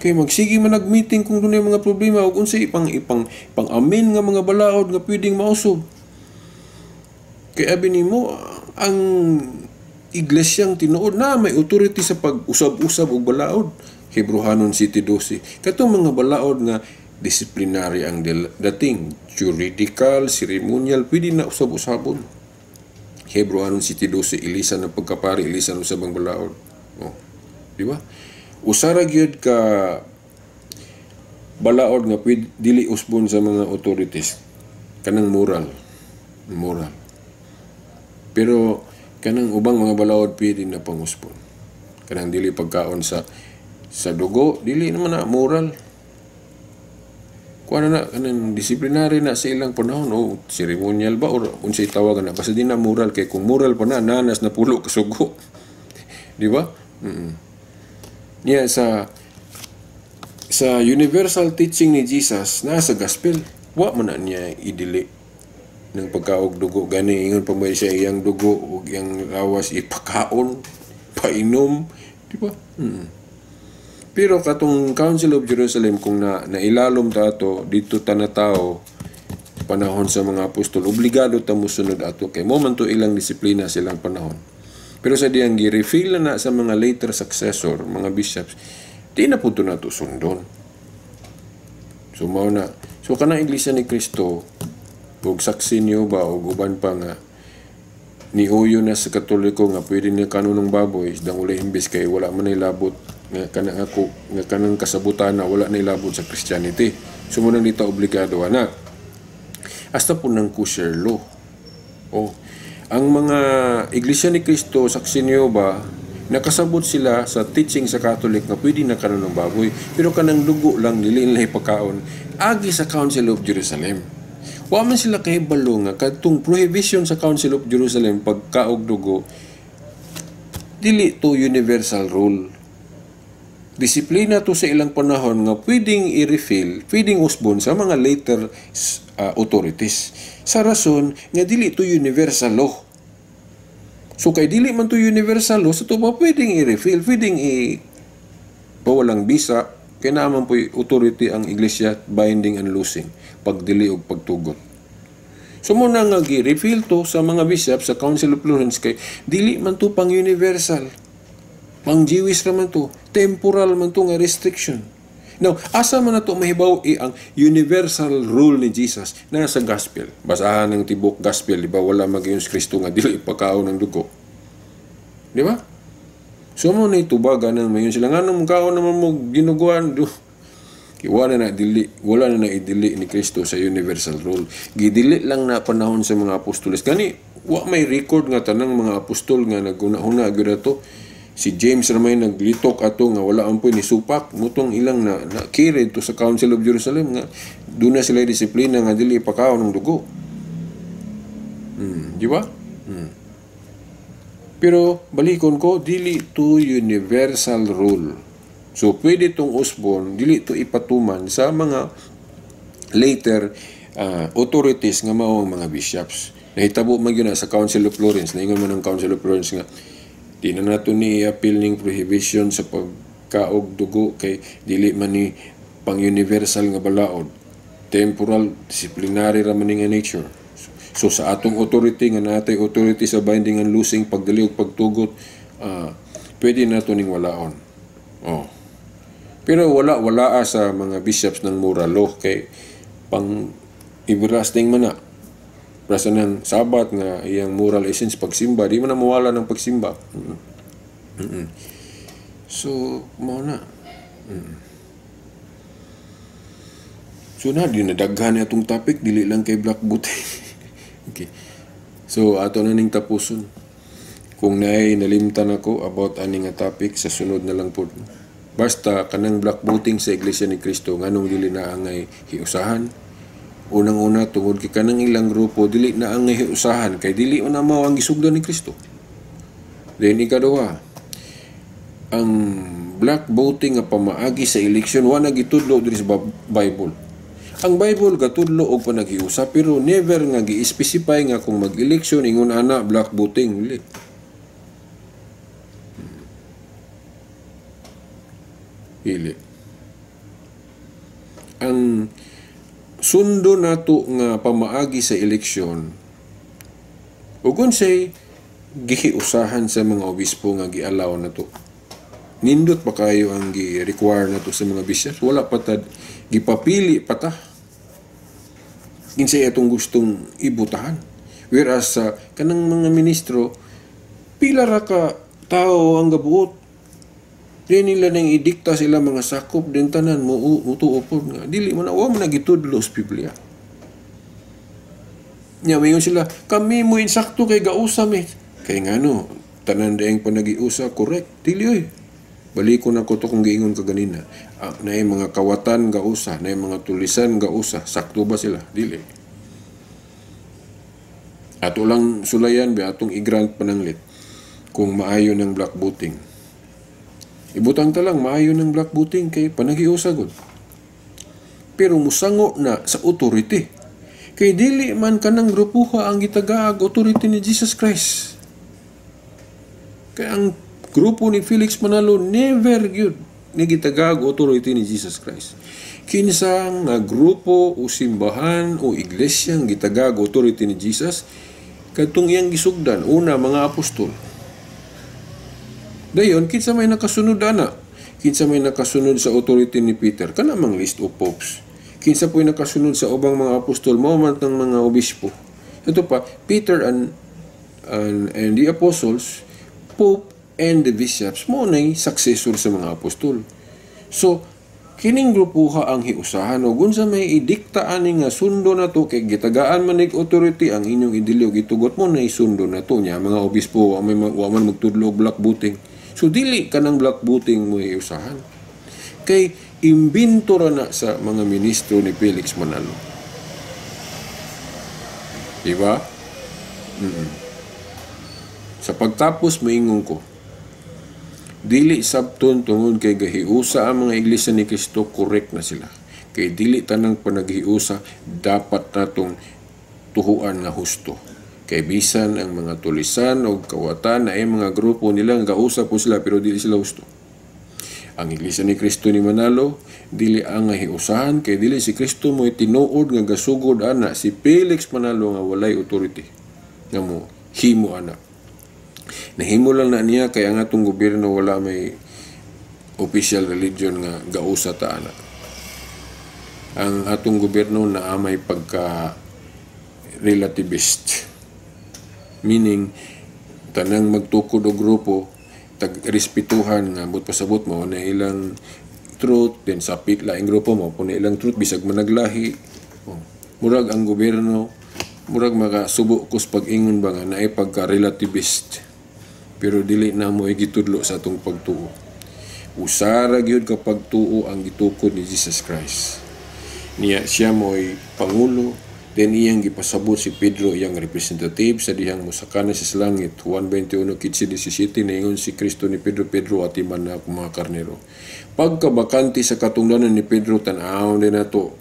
Kay magsige man nag-meeting kung dunay mga problema ug unsay ipang ipang pang-amen nga mga balaod nga pwedeng mausob. Kay abi nimo, ang iglesyang tinuod na may authority sa pag-usab-usab og balaod. Hebrohanon 7:12. Katong mga balaod nga disciplinary ang dating, juridical, ceremonial, pwede na usab-usabon. Hebrohanon 7:12, ilisan ng pagkapari, ilisan usab ang balaod. Oh, di ba? Usara gyud ka balaod nga pwede dili usbon sa mga authorities, kanang moral. Moral. Pero kanang ubang mga balaod pwede na pangusbon. Kanang dili pagkaon sa dugo, dili naman na moral. Kuan na, kanang disciplinary na sa ilang panahon o ceremonial ba or unsay tawagan na, basta di na moral, kay kung moral pa na, nanas na pulo kasugo. Di ba? Yeah, sa universal teaching ni Jesus na sa gospel, wa man na niya idili ng pagkaog dugo. Gani ingon pa mo siya, iyang dugo ug iyang lawas ipakaon, painom, di ba? Pero katong Council of Jerusalem, kung na nailalom ta ato dito, ta na tao panahon sa mga apostol, obligado ta mosunod ato kay mo man to ilang disiplina silang panahon. Pero sa diyang gi-refill na sa mga later successor, mga bishops, di na pud to nato sundon. So mao na. So kanang Iglesia ni Cristo ug Saksi niyo ba ug uban pa nga niuyo na sa Katoliko nga pwede niya kanunong baboy dang uli, imbes kay wala man labot nga kanang ako nga kanang kasabutan na wala na ilabot sa Christianity. So mo nang dito obligado ana. Hasta po ng kosher law. Oh, ang mga Iglesia ni Cristo, Saksi niyo ba, nakasabot sila sa teaching sa Catholic nga pwede na kanon ng baboy, pero kanang dugo lang dili nila ipakaon agi sa Council of Jerusalem. Wa man sila kahibalo nga kadtong prohibition sa Council of Jerusalem pagkaog dugo dili to universal rule. Disiplina to sa ilang panahon nga pwedeng i-refill, pwedeng usbon sa mga later authorities. Sa rason nga dili to universal law. So kay dili man to universal law, sa to ba pwedeng i-refill, pwedeng i pawalang bisa, kay naman po authority ang iglesia, binding and loosing, pagdili og pagtugot. So mo na nga gi-refill to sa mga bishop sa Council of Florence kay dili man to pang universal. Pang Jewish raman to, temporal man to nga restriction. Now, asa man na to mahibaw ang universal rule ni Jesus na sa gospel? Basahan ng tibok gospel, di ba? Wala mag si Kristo nga dili ipakaon ng dugo. Di ba? So mo na itubaga nang mayon sila nga nung kaon naman mo ginuguan do. Wala na dili, wala na idili ni Kristo sa universal rule. Gidili lang na panahon sa mga apostoles. Gani wa may record nga tanang mga apostol nga naguna-huna gyud ato. Si James ramay naglitok ato nga wala ang ni supak mutong ilang na carried to sa Council of Jerusalem nga doon na sila disiplina nga dili ipakaon ng dugo. Di ba? Pero balikon ko, dili to universal rule. So pwede tong usbon, dili to ipatuman sa mga later authorities nga mao ang mga bishops. Nahitabo man gyud na sa Council of Florence, naingon man ang Council of Florence nga di na nato ni i-appeal ning prohibition sa pagkaog dugo kay dili man ni pang universal nga balaod. Temporal, disciplinary ra man ni nga nature. So sa atong authority nga natay authority sa binding and loosing, pagdali ug pagtugot, pwede nato ning walaon. Oh. Pero wala wala sa mga bishops ng moral law kay pang everlasting man na. Rasa ng Sabat nga iyang moral essence pagsimba, di man na mawala ng pagsimba. So, mao na. So na, di nadaghan na itong topic, dili lang kay Black Buti. Okay. So, ato na ning tapuson. Kung naay nalimtan ako about ani nga topic, sa sunod na lang po. Basta, kanang black voting sa Iglesia ni Cristo, nganong dili na angay hiusahan. Unang-una, tungod kay kanang ilang grupo, dili na angay hiusahan, kay dili na mao ang gisugdan ni Kristo. Then, ikaduha, ang black voting nga pamaagi sa eleksyon, wa na gitudlo diri sa Bible. Ang Bible gatudlo og panaghiusa, pero never nga gi-specify nga kung mag-election ingon ana block voting, dili. Dili. Ang sundo nato nga pamaagi sa eleksyon ug unsay gihiusahan sa mga obispo nga gialaw nato. Nindot pa kayo ang gi-require nato sa mga bishops. Wala pa ta gipapili pa ta kinsay atong gustong ibutahan. Whereas sa kanang mga ministro, pila ra ka tao ang gabuot. Di nila nang idikta sila mga sakop din tanan mo mutuo pod nga dili man wa man nagitudlo sa Biblia. Nya mayon sila, kami mo insakto kay gausa mi. Kay ngano tanan daeng panagiusa correct dili oy. Balikon ako to kung giingon kaganina. Naay mga kawatan gausa, naay mga tulisan gausa, sakto ba sila? Dili. Ato lang sulayan ba atong i-grant pananglit kung maayo ng block voting. Ibutang ta lang maayo ng block voting kay panaghiusa gud. Pero musango na sa authority. Kay dili man kanang grupuha ang gitagaag authority ni Jesus Christ. Kay ang grupo ni Felix Manalo never gyud ni gitagaag authority ni Jesus Christ. Kinsa nga grupo o simbahan o iglesia ang gitagaag authority ni Jesus kadtong iyang gisugdan una mga apostol. Dayon kinsa may nakasunod ana? Kinsa may nakasunod sa authority ni Peter? Kana mang list of popes. Kinsa po'y nakasunod sa ubang mga apostol? Mao man tang mga obispo. Ito pa, Peter and the apostles, Pope and the bishops, mo nay successor sa mga apostol. So, kining grupuha ang hiusahan og unsa may idikta ani nga sundo na to kay gitagaan man nig authority ang inyong idili og itugot mo nay sundo na to nya mga obispo wa man magtudlo og block voting. So dili kanang block voting mo hiusahan. Kay imbento ra na sa mga ministro ni Felix Manalo. Diba? Sa pagtapos maingon ko, dili sabton tungod kay gahiusa ang mga iglesia ni Kristo, correct na sila. Kay dili tanang panaghiusa dapat natong tuhuan nga husto. Kay bisan ang mga tulisan o kawatan na ay mga grupo nilang gausa po sila pero dili sila husto. Ang iglesia ni Kristo ni Manalo dili ang hiusahan kay dili si Kristo mo'y tinuod nga gasugod ana si Felix Manalo nga walay authority nga mo himo ana. Nahimo lang na niya kay ang atong gobyerno wala may official religion nga gausa ta ana. Ang atong gobyerno naa may pagka relativist. Meaning tanang magtukod og grupo tagrespetuhan nga but pasabot mo na ilang truth, then sapit laing grupo mo po na ilang truth bisag managlahi. Oh. Murag ang gobyerno murag makasubo kus pag-ingon ba nga naay pagka relativist. Pero dili na mo igitudlo sa atong pagtuo. Usara gyud ka pagtuo ang gitukod ni Jesus Christ. Niya siya mo'y pangulo, then iyang gipasabot si Pedro iyang representative sa dihang mosaka na sa langit. Juan 21:15-17 niingon si Kristo ni Pedro, Pedro atiman na akong mga karnero. Pagkabakante sa katungdanan ni Pedro, tan-awon din nato.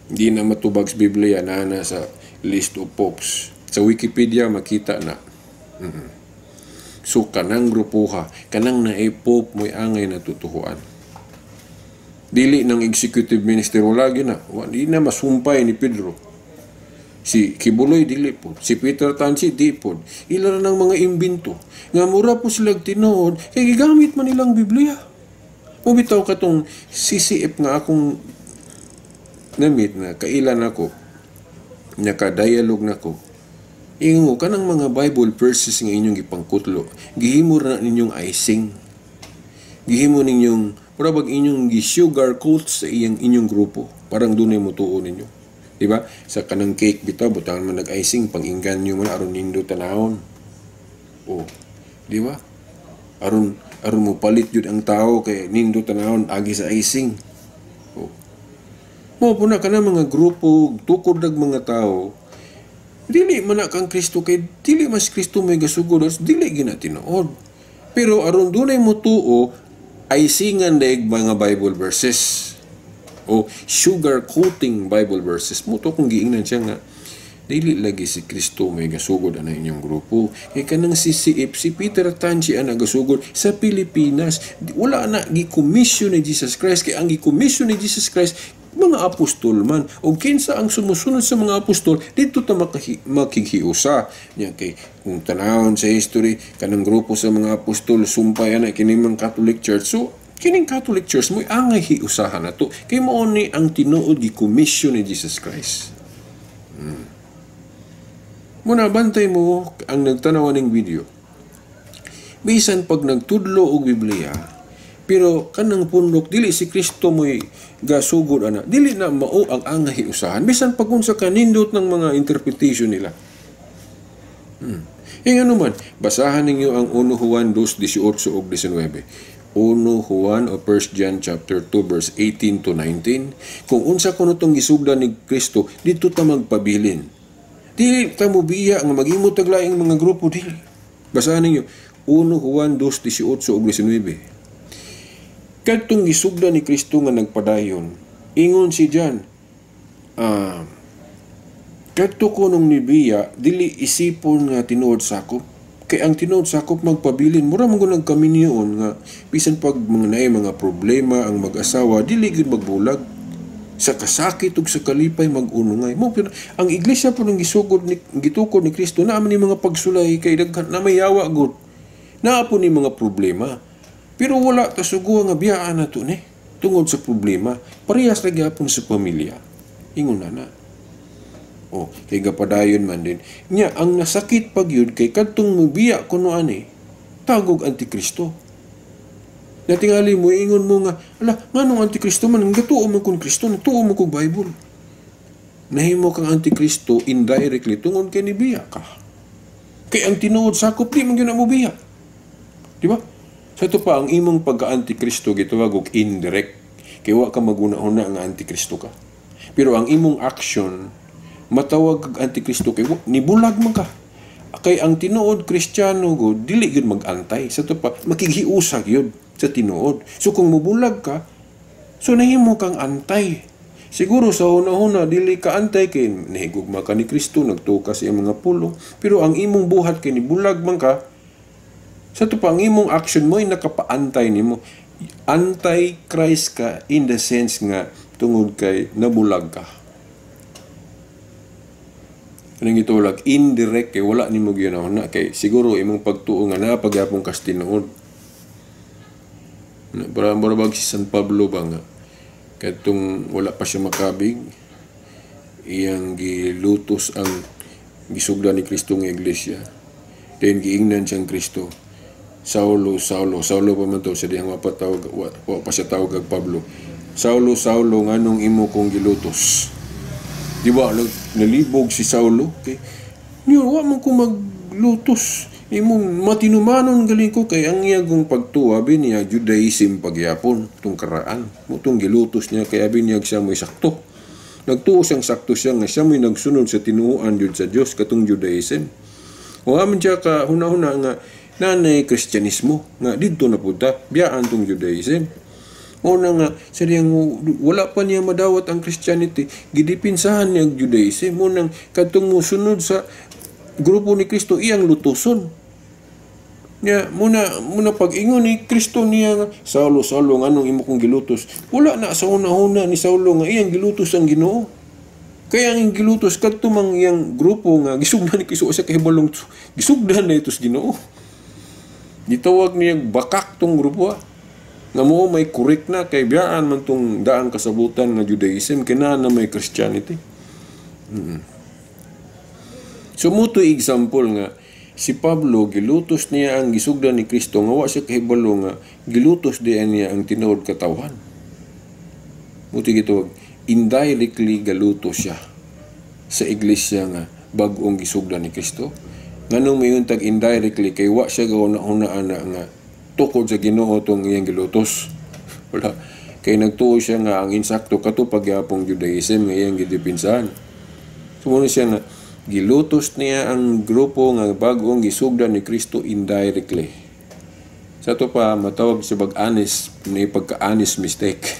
Di na matubag sa Biblia na na sa list of popes. Sa Wikipedia makita na. So kanang grupuha, kanang naay pope mo'y angay natutuhuan. Dili ng executive minister wala gyud na. Di na masumpay ni Pedro. Si Kibuloy dili po, si Peter Tansi di po. Ila ra ng mga imbento nga mura po sila tinuod kay gigamit man nilang Biblia. Mubitaw katong CCF nga akong namit na kailan ako naka-dialogue nako. Ingon kanang mga Bible verses nga inyong gipangkutlo, gihimo ra ninyong icing. Gihimo ninyong mura bag inyong gi-sugar coat sa iyang inyong grupo. Parang dunay motuo ninyo. Diba? Sa kanang cake bitaw butangan man nag-icing pang-inganyo man aron nindo tanawon. Oh, di ba? Aron aron mo palit jud ang tao kay nindo tanawon agi sa icing. Oh. Mo po na kanang mga grupo tukod nag mga tao. Dili man na kang Kristo kay dili mas Kristo may gasugod, dili gina tinuod. Pero aron dunay motuo icingan daig mga Bible verses. O sugar coating Bible verses. Mo to kung giingnan siya nga dili lagi si Kristo may gasugod ana inyong grupo. Kay kanang CCF, si Peter Tanchi ang nagasugod sa Pilipinas. Wala na gi-commission ni Jesus Christ, kay ang gi-commission ni Jesus Christ mga apostol man. O kinsa ang sumusunod sa mga apostol, dito ta makighiusa. Nya kay kung tanawon sa history kanang grupo sa mga apostol sumpay ana kini mga Catholic Church. So kining Catholic Church mo'y angay hiusahan nato kay mao ni ang tinuod gi-commission ni Jesus Christ. Muna bantay mo ang nagtanaw ning video. Bisan pag nagtudlo og Biblia, pero kanang pundok dili si Kristo mo'y gasugod ana, dili na mao ang angay usahan bisan pag unsa kanindot ng mga interpretation nila. E ano man, basahan ninyo ang 1 Juan 2:18 ug 19. 1 Juan o 1 John chapter 2 verse 18 to 19. Kung unsa kuno tong gisugdan ni Kristo, dito ta magpabilin. Dili ta mobiya nga maghimo tag laing mga grupo, dili. Basahan ninyo 1 Juan 2:18 ug 19. Kadtong gisugdan ni Kristo nga nagpadayon, ingon si John, kadto ko nung nibiya, dili isipon nga tinuod sakop. Kay ang tinuod sakop magpabilin, mura man gud nagkaminyoon nga bisan pag mga naay mga problema ang mag-asawa, dili gyud magbulag. Sa kasakit ug sa kalipay mag-unungay. Mo ang iglesia po nang gisugod ni gitukod ni Kristo naa man ni mga pagsulay kay daghan na may yawa gud. Naa po ni mga problema. Pero wala ta suguha nga biyaan nato ni tungod sa problema. Parehas ra gyapon sa pamilya. Ingon na na. O, kay gapadayon man din. Nya ang nasakit pag yun kay kadtong mubiya kuno ani tagog antikristo. Natingali mo ingon mo nga ala nganong antikristo man, ang gatuo man kun Kristo, nagtuo man kog Bible. Nahimo kang antikristo indirectly tungod kay nibiya ka. Kay ang tinuod sakop di man gyud na mobiya. Di ba? Sa ito pa, ang imong pagka-antikristo gitawag og indirect. Kay wa ka maguna-una nga antikristo ka. Pero ang imong action matawag kag antikristo kay nibulag man ka. Kay ang tinuod Kristiyano go dili gyud mag-antay. Sa ito pa, makighiusa gyud sa tinuod. So kung mubulag ka, so nahimo kang antay. Siguro sa una-una dili ka antay kay nahigugma ka ni Kristo, nagtuo ka sa iyang mga pulong, pero ang imong buhat kay nibulag man ka. Sa ito pa, ang imong action mo ay nakapaantay nimo. Anti-Christ ka in the sense nga tungod kay nabulag ka. Anong gitulag? Indirect kay wala nimo gihuna kay siguro imong pagtuo nga napagyapon kas tinuod. Para bag si San Pablo ba nga kadtong wala pa siya makabig, iyang gilutos ang gisugdan ni Kristo nga iglesia. Then giingnan siyang Kristo, Saulo, Saulo, Saulo pa man to sa dihang mapatawag, wa pa siya tawag og Pablo. Saulo, Saulo, nganong imo kong gilutos? Di ba nalibog si Saulo? Okay. Niyo, wa man ko maglutos. Imong matinumanon galing ko kay ang iyagong pagtuwa abi niya Judaism pagyapon tung karaan. Mutong gilutos niya kay abi niya siya mo'y sakto. Nagtuo siyang sakto siya nga siya mo'y nagsunod sa tinuoan jud sa Dios katong Judaism. Wa man siya ka huna-huna nga nanay Kristyanismo nga didto na pud ta biyaan tong Judaism. Una nga sa diyang wala pa niya madawat ang Christianity, gidipinsahan niya ang Judaism. Munang kadtong mosunod sa grupo ni Kristo iyang lutuson. Nya muna muna pag-ingon ni Kristo niya nga, Saulo, Saulo, nganong imo kong gilutos? Wala na sa una-una ni Saulo nga iyang gilutos ang Ginoo. Kaya ang gilutos kadto mang iyang grupo nga gisugdan ni Kristo sa kahibalong gisugdan na ito sa Ginoo. Gitawag niya bakak tong grupo. Nga mo may correct na kay biyaan man tong daang kasabutan nga Judaism kina na may Christianity. So mo to example nga si Pablo gilutos niya ang gisugdan ni Kristo nga wa siya kahibalo nga gilutos diyan niya ang tinuod katawhan. Muti gitawag indirectly galutos siya sa iglesia nga bag-ong gisugdan ni Kristo. Nganong mayon tag indirectly kay wa siya gauna-una ana nga tukod sa Ginoo tong iyang gilutos. Wala. Kay nagtuo siya nga ang insakto kato pagyapong Judaism nga iyang gidipinsahan. So muna siya nga gilutos niya ang grupo nga bag-ong gisugdan ni Kristo indirectly. Sa to pa matawag sa bag-anis ni pagka-anis mistake.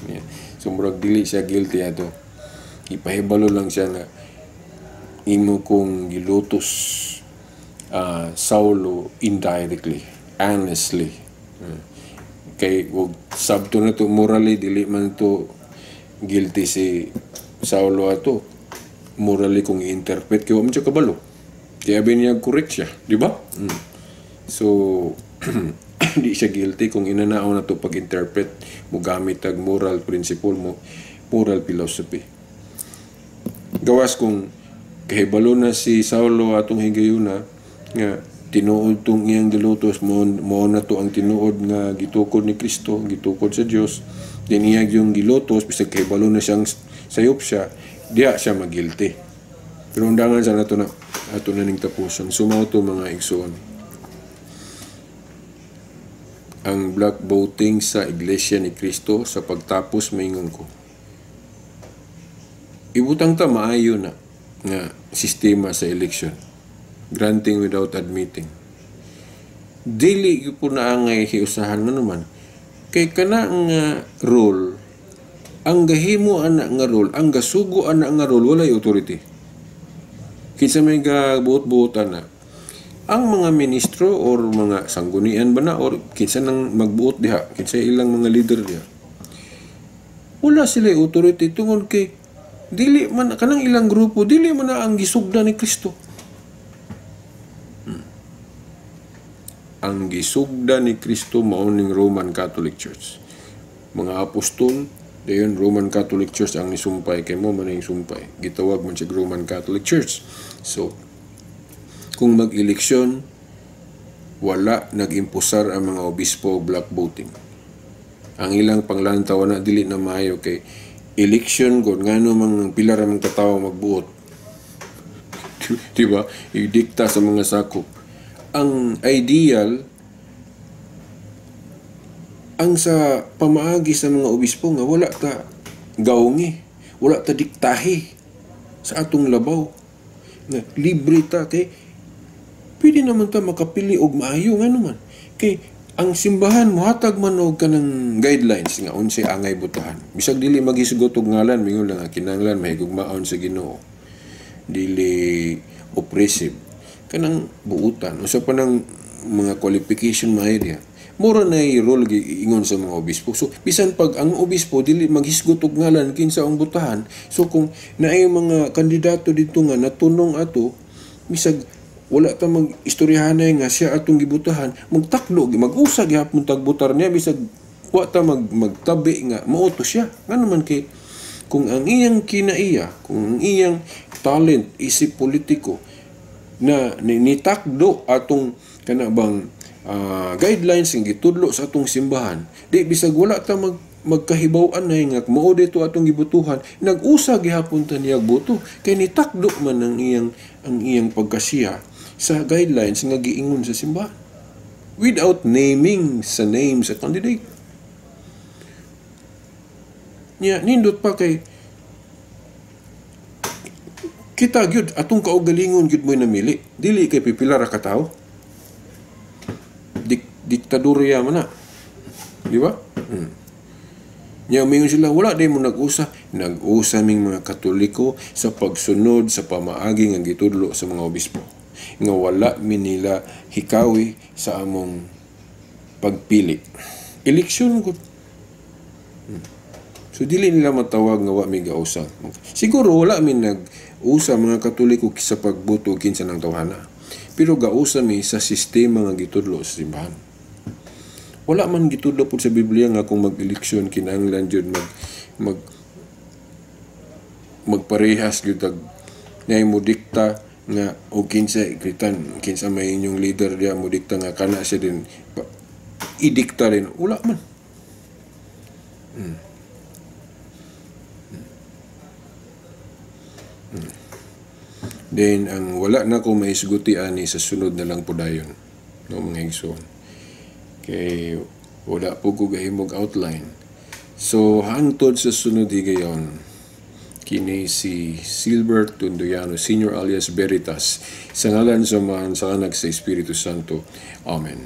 Yeah. So murag dili siya guilty ato. Ipahibalo lang siya nga imo kong gilutos, Saulo, indirectly, honestly. Kay wag sabto na to, morally dili man to guilty si Saulo ato. Morally kung i-interpret, kay wa man siya kabalo. Kaya abi niya correct siya, di ba? So di siya guilty kung inanaw na to pag-interpret mo gamit ag moral principle mo, moral philosophy. Gawas kung kahibalo na si Saulo atong higayuna nga tinuod tong iyang gilutos, mo na to ang tinuod nga gitukod ni Kristo, gitukod sa Dios, din iya yung gilutos bisag kahibalo na siyang sayop siya, diha siya magilty. Pero undangan sa nato na ato na ning tapuson. Sumaw to, mga igsoon. Ang block voting sa Iglesia ni Cristo, sa pagtapos maingon ko, ibutang ta maayo na nga sistema sa election, granting without admitting, dili gyud po na angay hiusahan nga naman kay kana nga role, ang gahimo ana nga role, ang gasugo ana nga role, walay authority. Kinsa may gabuot-buot ana? Ang mga ministro or mga sanggunian ba na or kinsa nang magbuot diha, kinsa ilang mga leader diha, wala sila authority tungod kay dili man kanang ilang grupo, dili man na ang gisugda ni Kristo. Ang gisugda ni Kristo mao ning Roman Catholic Church. Mga apostol, dayon Roman Catholic Church ang nisumpay, kay mo man ang sumpay. Gitawag man siya Roman Catholic Church. So, kung mag-eleksyon, wala nag-impusar ang mga obispo block voting. Ang ilang panglantaw na dili na maayo kay election god, ngano mang pila ra mang katawo magbuot. Di ba? Idikta sa mga sakop. Ang ideal ang sa pamaagi sa mga obispo nga wala ta gaungi, wala ta diktahi sa atong labaw. Nga libre ta kay pwede naman ta makapili og maayo, ngano man. Kay ang simbahan mohatag man og kanang guidelines nga unsay angay botohan. Bisag dili maghisgot og ngalan, mingon lang nga kinahanglan mahigugmaon sa Ginoo. Dili oppressive. Kanang buutan, usa pa nang mga qualification maayo diha. Mura na role giingon sa mga obispo. So bisan pag ang obispo dili maghisgot og ngalan kinsa ang botohan, so kung naay mga kandidato didto nga natunong ato, bisag wala ta mag-istoryahanay nga siya atong gibotohan, magtakdo, mag-usa gihapon tagbotar niya bisag wa ta magtabi nga mauto siya. Ngano man kay kung ang iyang kinaiya, kung ang iyang talent isip politiko na nitakdo atong kana bang guidelines nga gitudlo sa atong simbahan, di bisag wala ta magkahibaw-an na nga mao dito atong gibotohan, nag-usa gihapon ta niya boto kay nitakdo man ang iyang pagkasiya sa guidelines nga giingon sa simbahan without naming sa name sa candidate. Nya nindot pa kay kita gyud atong kaugalingon gyud mo'y namili, dili kay pipila ra ka tawo. Diktadurya man na, di ba? Nya mingon sila wala day mo nag-usa. Nag-usa ming mga Katoliko sa pagsunod sa pamaagi nga gitudlo sa mga obispo nga wala mi nila hikawi sa among pagpili. Eleksyon gud. So dili nila matawag nga wa mi gausa. Siguro wala mi nag-usa mga Katoliko sa pagboto kinsa nang tawhana. Pero gausa mi sa sistema nga gitudlo sa simbahan. Wala man gitudlo pud sa Biblia nga kung mag-eleksyon kinahanglan jud magparehas gyud ag nay mo dikta nga o kinsa kritan kinsa may inyong leader diya mo dikta nga kana siya din idikta rin. Wala man. Then ang wala na ko maisguti ani sa sunod na lang podayon, no, mga igsoon. Kay wala po ko gahimog outline. So hangtod sa sunod higayon, kini si Silbert Tundoyano Senior alias Veritas, sa ngalan sa Amahan, sa Anak, sa Espiritu Santo. Amen.